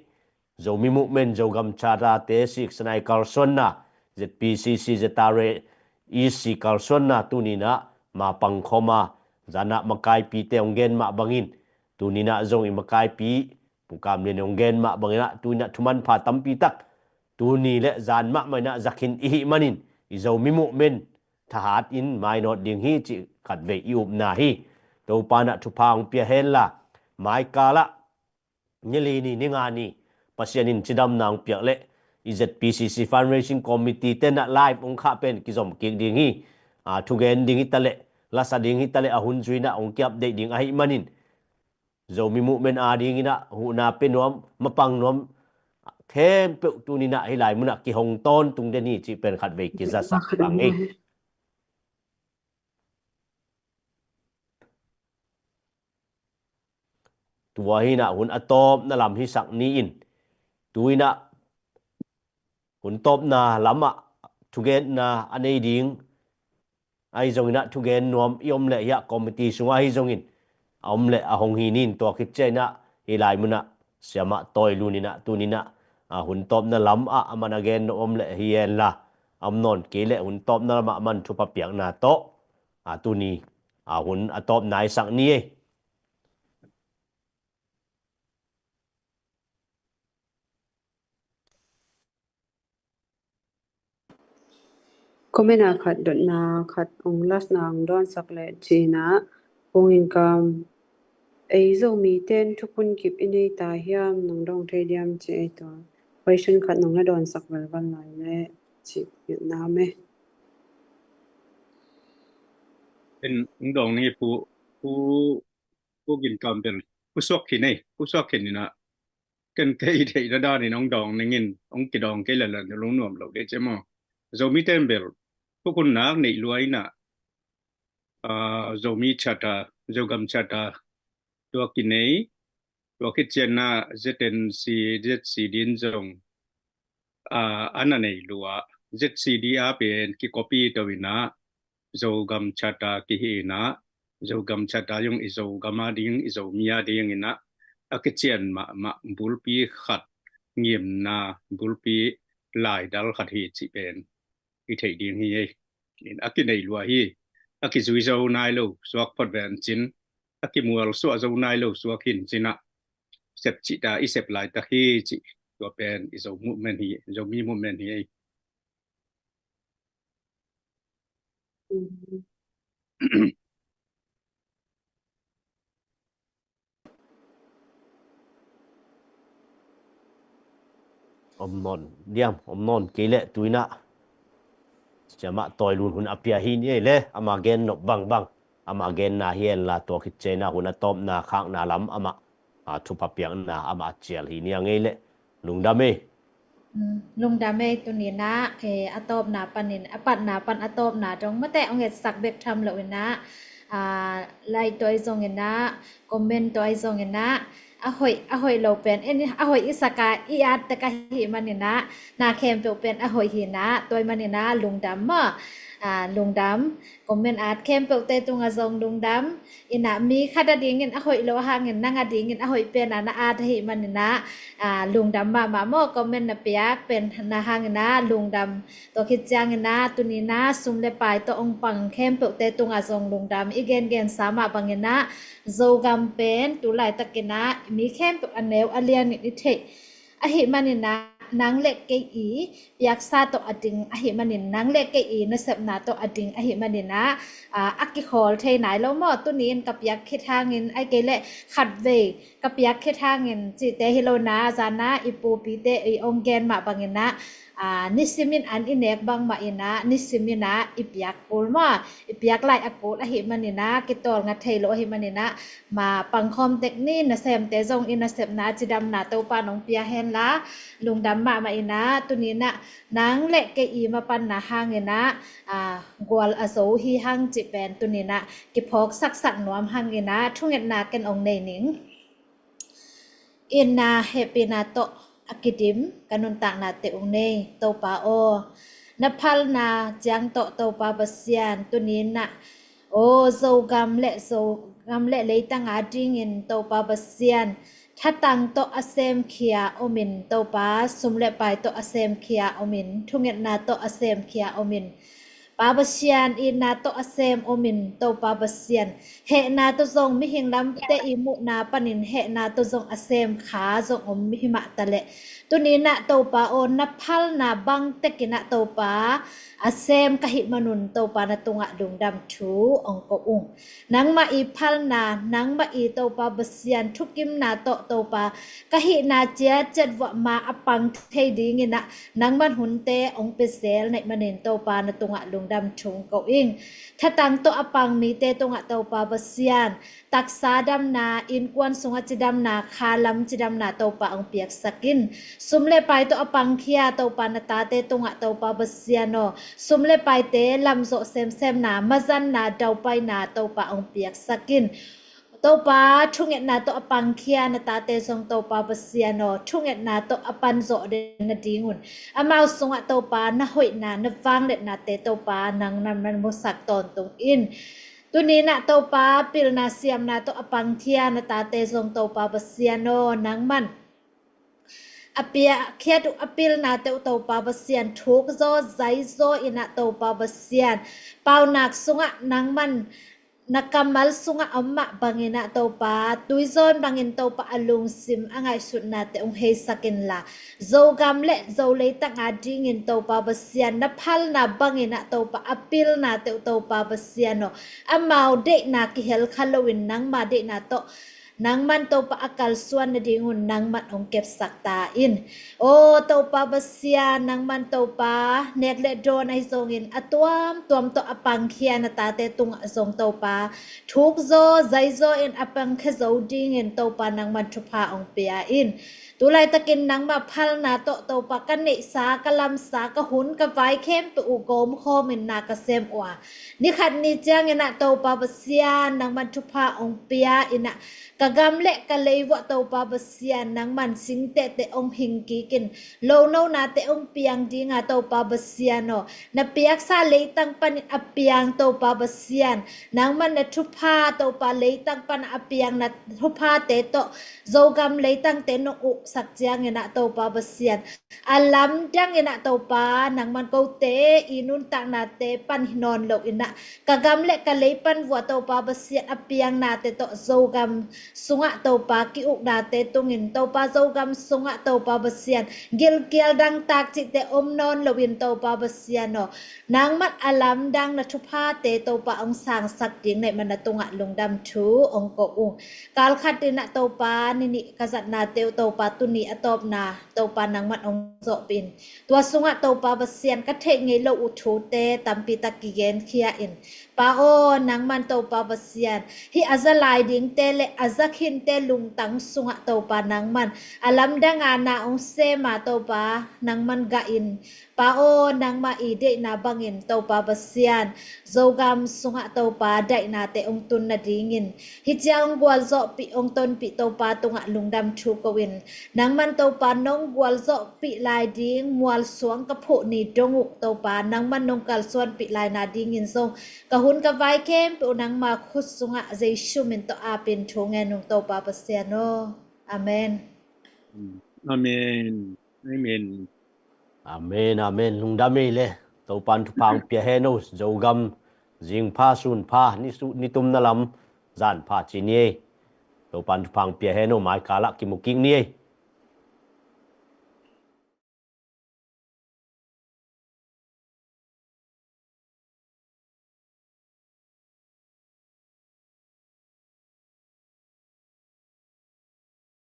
Zomi Movement, Zogam Charter te siksan a i kalsuanna, Z P C C, Z R A, E C kalsuanna, tuni in a mapang khawm a, zan a makaipite hong gen mah bangin, tuni in a zong i makaipi, Pu Kam Lian hong gen mah bangin a, tuni in a thumanpha tampi tak, tuni le zan mahmah in a za khin i hih manin, i Zomi Movement thahat in mainawt ding hi cih khatvei i upna hi. Topa in a thupha hong pia hen la, mai kal ah, ni li ni, ni nga ni, Pasian in cidamna hong piak leh, i Z P C C Fundraising Committee te in a live hong khah pen kizom kik ding hi. Ah, thugen ding hi ta leh, lasa ding hi ta leh, a hun zui in a hong ki-update ding ahih manin, Zomi Movement a ding in a huhna pia nuam, mapang nuam khempeuh tuni in a hi lai mun a kihong tawntung den hi cih pen khatvei kizasak hang ei. Tua hi inah hun a tawpna lam hisak ni in, tu inah hun tawpna lamah thugenna a nei ding ahi zongin ah, thugen nuam i om leh hiah committee sungah ahi zongin a om leh a hong hi ni in, tua khit ciang inah hih lai munah Siamah Tawi Lun inah tuni inah, a, hun tawpna lamah a man a gen nop om leh hi hen la, a om nawn kei leh hun tawpna lamah a man thupha piakna tawh, a, tuni, a, hun a tawpna i sak ni ei. Comment ah khat dotna khat ong last na ong dawnsak leh ci inah, Pu Ngin Kam, ei Zomi ten thukhun kip i nei ta hiam, nong dawng thei diam ci ei tua. Question khat nong na dawnsak velval lai leh ci ngetna om e. En, ong dawng ni Pu, Pu, Pu Ngin Kam bel, Pu Suak Khin ei, Pu Suak Khin inah, ken kei theihna danin ong dawng ning in, ong kidawng kei lala lungnuam lo deh ci maw. Zomi ten bel thukhun nak neih lua inah, a, Zomi Charter, Zogam Charter tua kinei, tua khit ciang inah Z N C, Z C D in zong, a, a na nei lua. Z C D a pen kicopy to inah Zogam Charter kihi inah, Zogam Charter zong i Zogam a ding, i Zomi a ding inah a kician mahmah bulpi khat, ngimna bulpi laidal khat hi cih pen i theih ding hi ei. In a kinei lua hi, a kizui zo nai lo suak phot ven cin, a kimual suah zo nai lo suak hin ci inah, sep cih ta i sep laitak hi cih, tua pen i Zo movement hi, Zomi movement hi ei. Om nawn diam, om nawn kei leh tu inah Siamah Tawi Lun hun a pia hi ni ei le, ama gen nop bangbang, ama genna hi hen la, tua khit ciang inah hun a tawpna khakna lam amah, a, thupha piakna amah a cial hi ni a ngei leh. Lungdam ei. Mm, lungdam ei. Tuni inah, eh, a tawpna panin, a patna pan a tawpna dong mate ong etsak bek tham lo inah, a, like tawh ahi zong inah, comment tawh ahi zong inah, a hoih, a hoih lo pen, en, a hoih i sak a i at tek ahih man inah, na khempeuh pen a hoih hi inah, tua ahih man inah lungdam maw. A, lungdam. Comment at khempeuhte tungah zong lungdam. Inah mi khat a dingin a hoih lo ahangin nang a dingin a hoih pen a na at ahih man inah, a, lungdam mahmah maw, comment na piak pen na hang inah lungdam. Tua khit ciang inah tuni inah sum le pai tawh ong pang khempeuhte tungah zong lungdam. I gengensa mah bang inah Zogam pen tu laitak inah mi khempeuh a neu a lianin i theih ahih man inah, nang le kei i piaksa tawh a ding ahih manin, nang le kei i nasepna tawh a ding ahih man inah, a, a kikhawl thei nai lo maw. Tuni in ka piak khit hangin, ahih kei leh khatvei ka piak khit hangin cihte hi lo inah, zan a i pupite i ong gen mah bang inah, a, nisim in an i nek bang mah inah, nisim inah i piak kul maw, i piak lai a kul ahih man inah, kitawlnga thei lo ahih man inah, ma pangkhawm tek ni, nasemte zong i nasepna cidamna Topa nong pia hen la, lungdam mahmah inah, tuni inah nang le kei i mapanna hang inah, a, gual a zo hi hang cih pen tuni inah kiphawk saksak nuam hang inah, thungetna ken ong nei ning. Itna hehpihna tawh a kidim ka nuntaknate ung nei, Topa aw. Na phalna ciang tawh Topa Pasian, tuni inah, aw, Zogam le, Zogam le leitang a dingin Topa Pasian, thatang tawh a semkhia omin, Topa, sum le pai tawh a semkhia omin, thungetna tawh a semkhia omin, Pa Pasian, itna tawh a sem omin, Topa Pasian, hehna tawh zong, mihing lamte i muhna panin hehna tawh zong a sem kha zong om hi mah taleh, tuni inah Topa aw, na phalna bang tek inah Topa a sem ka hih manun, Topa na tungah lungdam thu ong ko ung. Nangmah i phalna, nangmah i Topa Pasian thukimna tawh Topa ka hihna ciatciat vuah ma a pang thei ding inah nangman hunte ong pia zel na hih manin Topa na tungah lungdam thu ong ko ing. Thatang tawh a pang mite tungah Topa Pasian, taksa damna, innkuan sungah cidamna, khalam cidamna Topa ong piaksak in. Sum le pai tawh a pangkhia Topa na tate tungah Topa Pasian aw, sum le paite lamzawh semsemna, mazanna, daupaina Topa ong piaksak in. Topa, thungetna tawh a pangkhia na tate zong Topa Pasian aw, thungetna tawh a panzawh den nadingun amau sungah Topa na hoihna, na vangliatnate Topa nang nang man musak tawntung in. Tuni-in ah Topa, pilna siamna tawh a pangkhia na tate zong Topa Pasian aw, nangman a piakkhiat uh a pilnate uh Topa Pasian thukzaw zaizaw in ah Topa Pasian, paunak sungah nangman na kammal sungah om mah bangin ah Topa, tuizawn bangin Topa a lungsim a ngaihsutnate hong heisak inla, Zogam le Zo leitang adingin Topa Pasian na phalna bangin ah Topa a pilnate uh Topa Pasian aw, amau deihna kihel kha loin nangma deihna tawh nangman Topa a kalsuan nadingun nangman hong kepsak ta in. Aw Topa Pasian, nangman Topa nek le dawn ahi zongin a tuamtuam tawh a pangkhia na tate tungah zong Topa thukzaw zaizaw in a pangkhia zo dingin Topa nangman thupha hong pia in. Tulaitakin nangmah phalna tawh Topa ka neihsa, ka lamsa, ka hun, ka vai khempeuh uh gawmkhawmin na ka sem uh a, ni khat ni ciangin ah Topa Pasian nangman thupha hong pia in ah, ka gam le ka lei vuah Topa Pasian nangman singtehte hong hing kikin, lononate hong piang dinga Topa Pasian aw, na piaksa leitang panin a piang Topa Pasian, nangman na thupha Topa leitang pana a piang na thuphate tawh Zogam leitangte nong uksak ciangin ah Topa Pasian, a lamdangin ah Topa nangman kote i nuntaknate pan hi nawn loin ah, ka gam le ka lei pan vua Topa Pasian a piangnate tawh Zogam sungah Topa ki-uknate tungin Topa Zogam sungah Topa Pasian gilkial dangtak cihte om nawn loin Topa Pasian aw, nangman a lamdang na thuphate Topa hong sangsak ding na hih man na tungah lungdam thu hong ko ung. Kal khat in ah Topa ni nih ka zatnate uh Topa tuni a tawpna Topa nangman hong zawhpih in. Tua sungah Topa Pasian ka theih ngei lo uh thute tampi tak kigenkhia in. Pa aw, nangman Topa Pasian, hih a za lai dingte le a za khinte lungtang sungah Topa nangman a lamdanga na hong sema Topa nangman gah in. Pa aw, nangmah i deihna bangin Topa Pasian, Zogam sungah Topa daihnate hong tun nadingin, hih ciang hong gualzawhpih hong tonpih Topa tungah lungdam thu ko in. Nangman Topa nong gualzawhpih lai ding mualsuang ka phuh ni dong uh Topa nangman nong kalsuanpih lai nadingin zong ka hun ka vai khempeuh nangma khut sungah Jesu min tawh apin thu ngen ung Topa Pasian aw. Amen. Amen. Amen. Amen, amen. Lungdam ei le. Topan thupha hong pia hen o. Zogam zingpha, sunpha, ni su-, nitumna lam zanpha ci ni ei. Topan thupha hong pia hen o. Mai kalah kimu kik ni ei.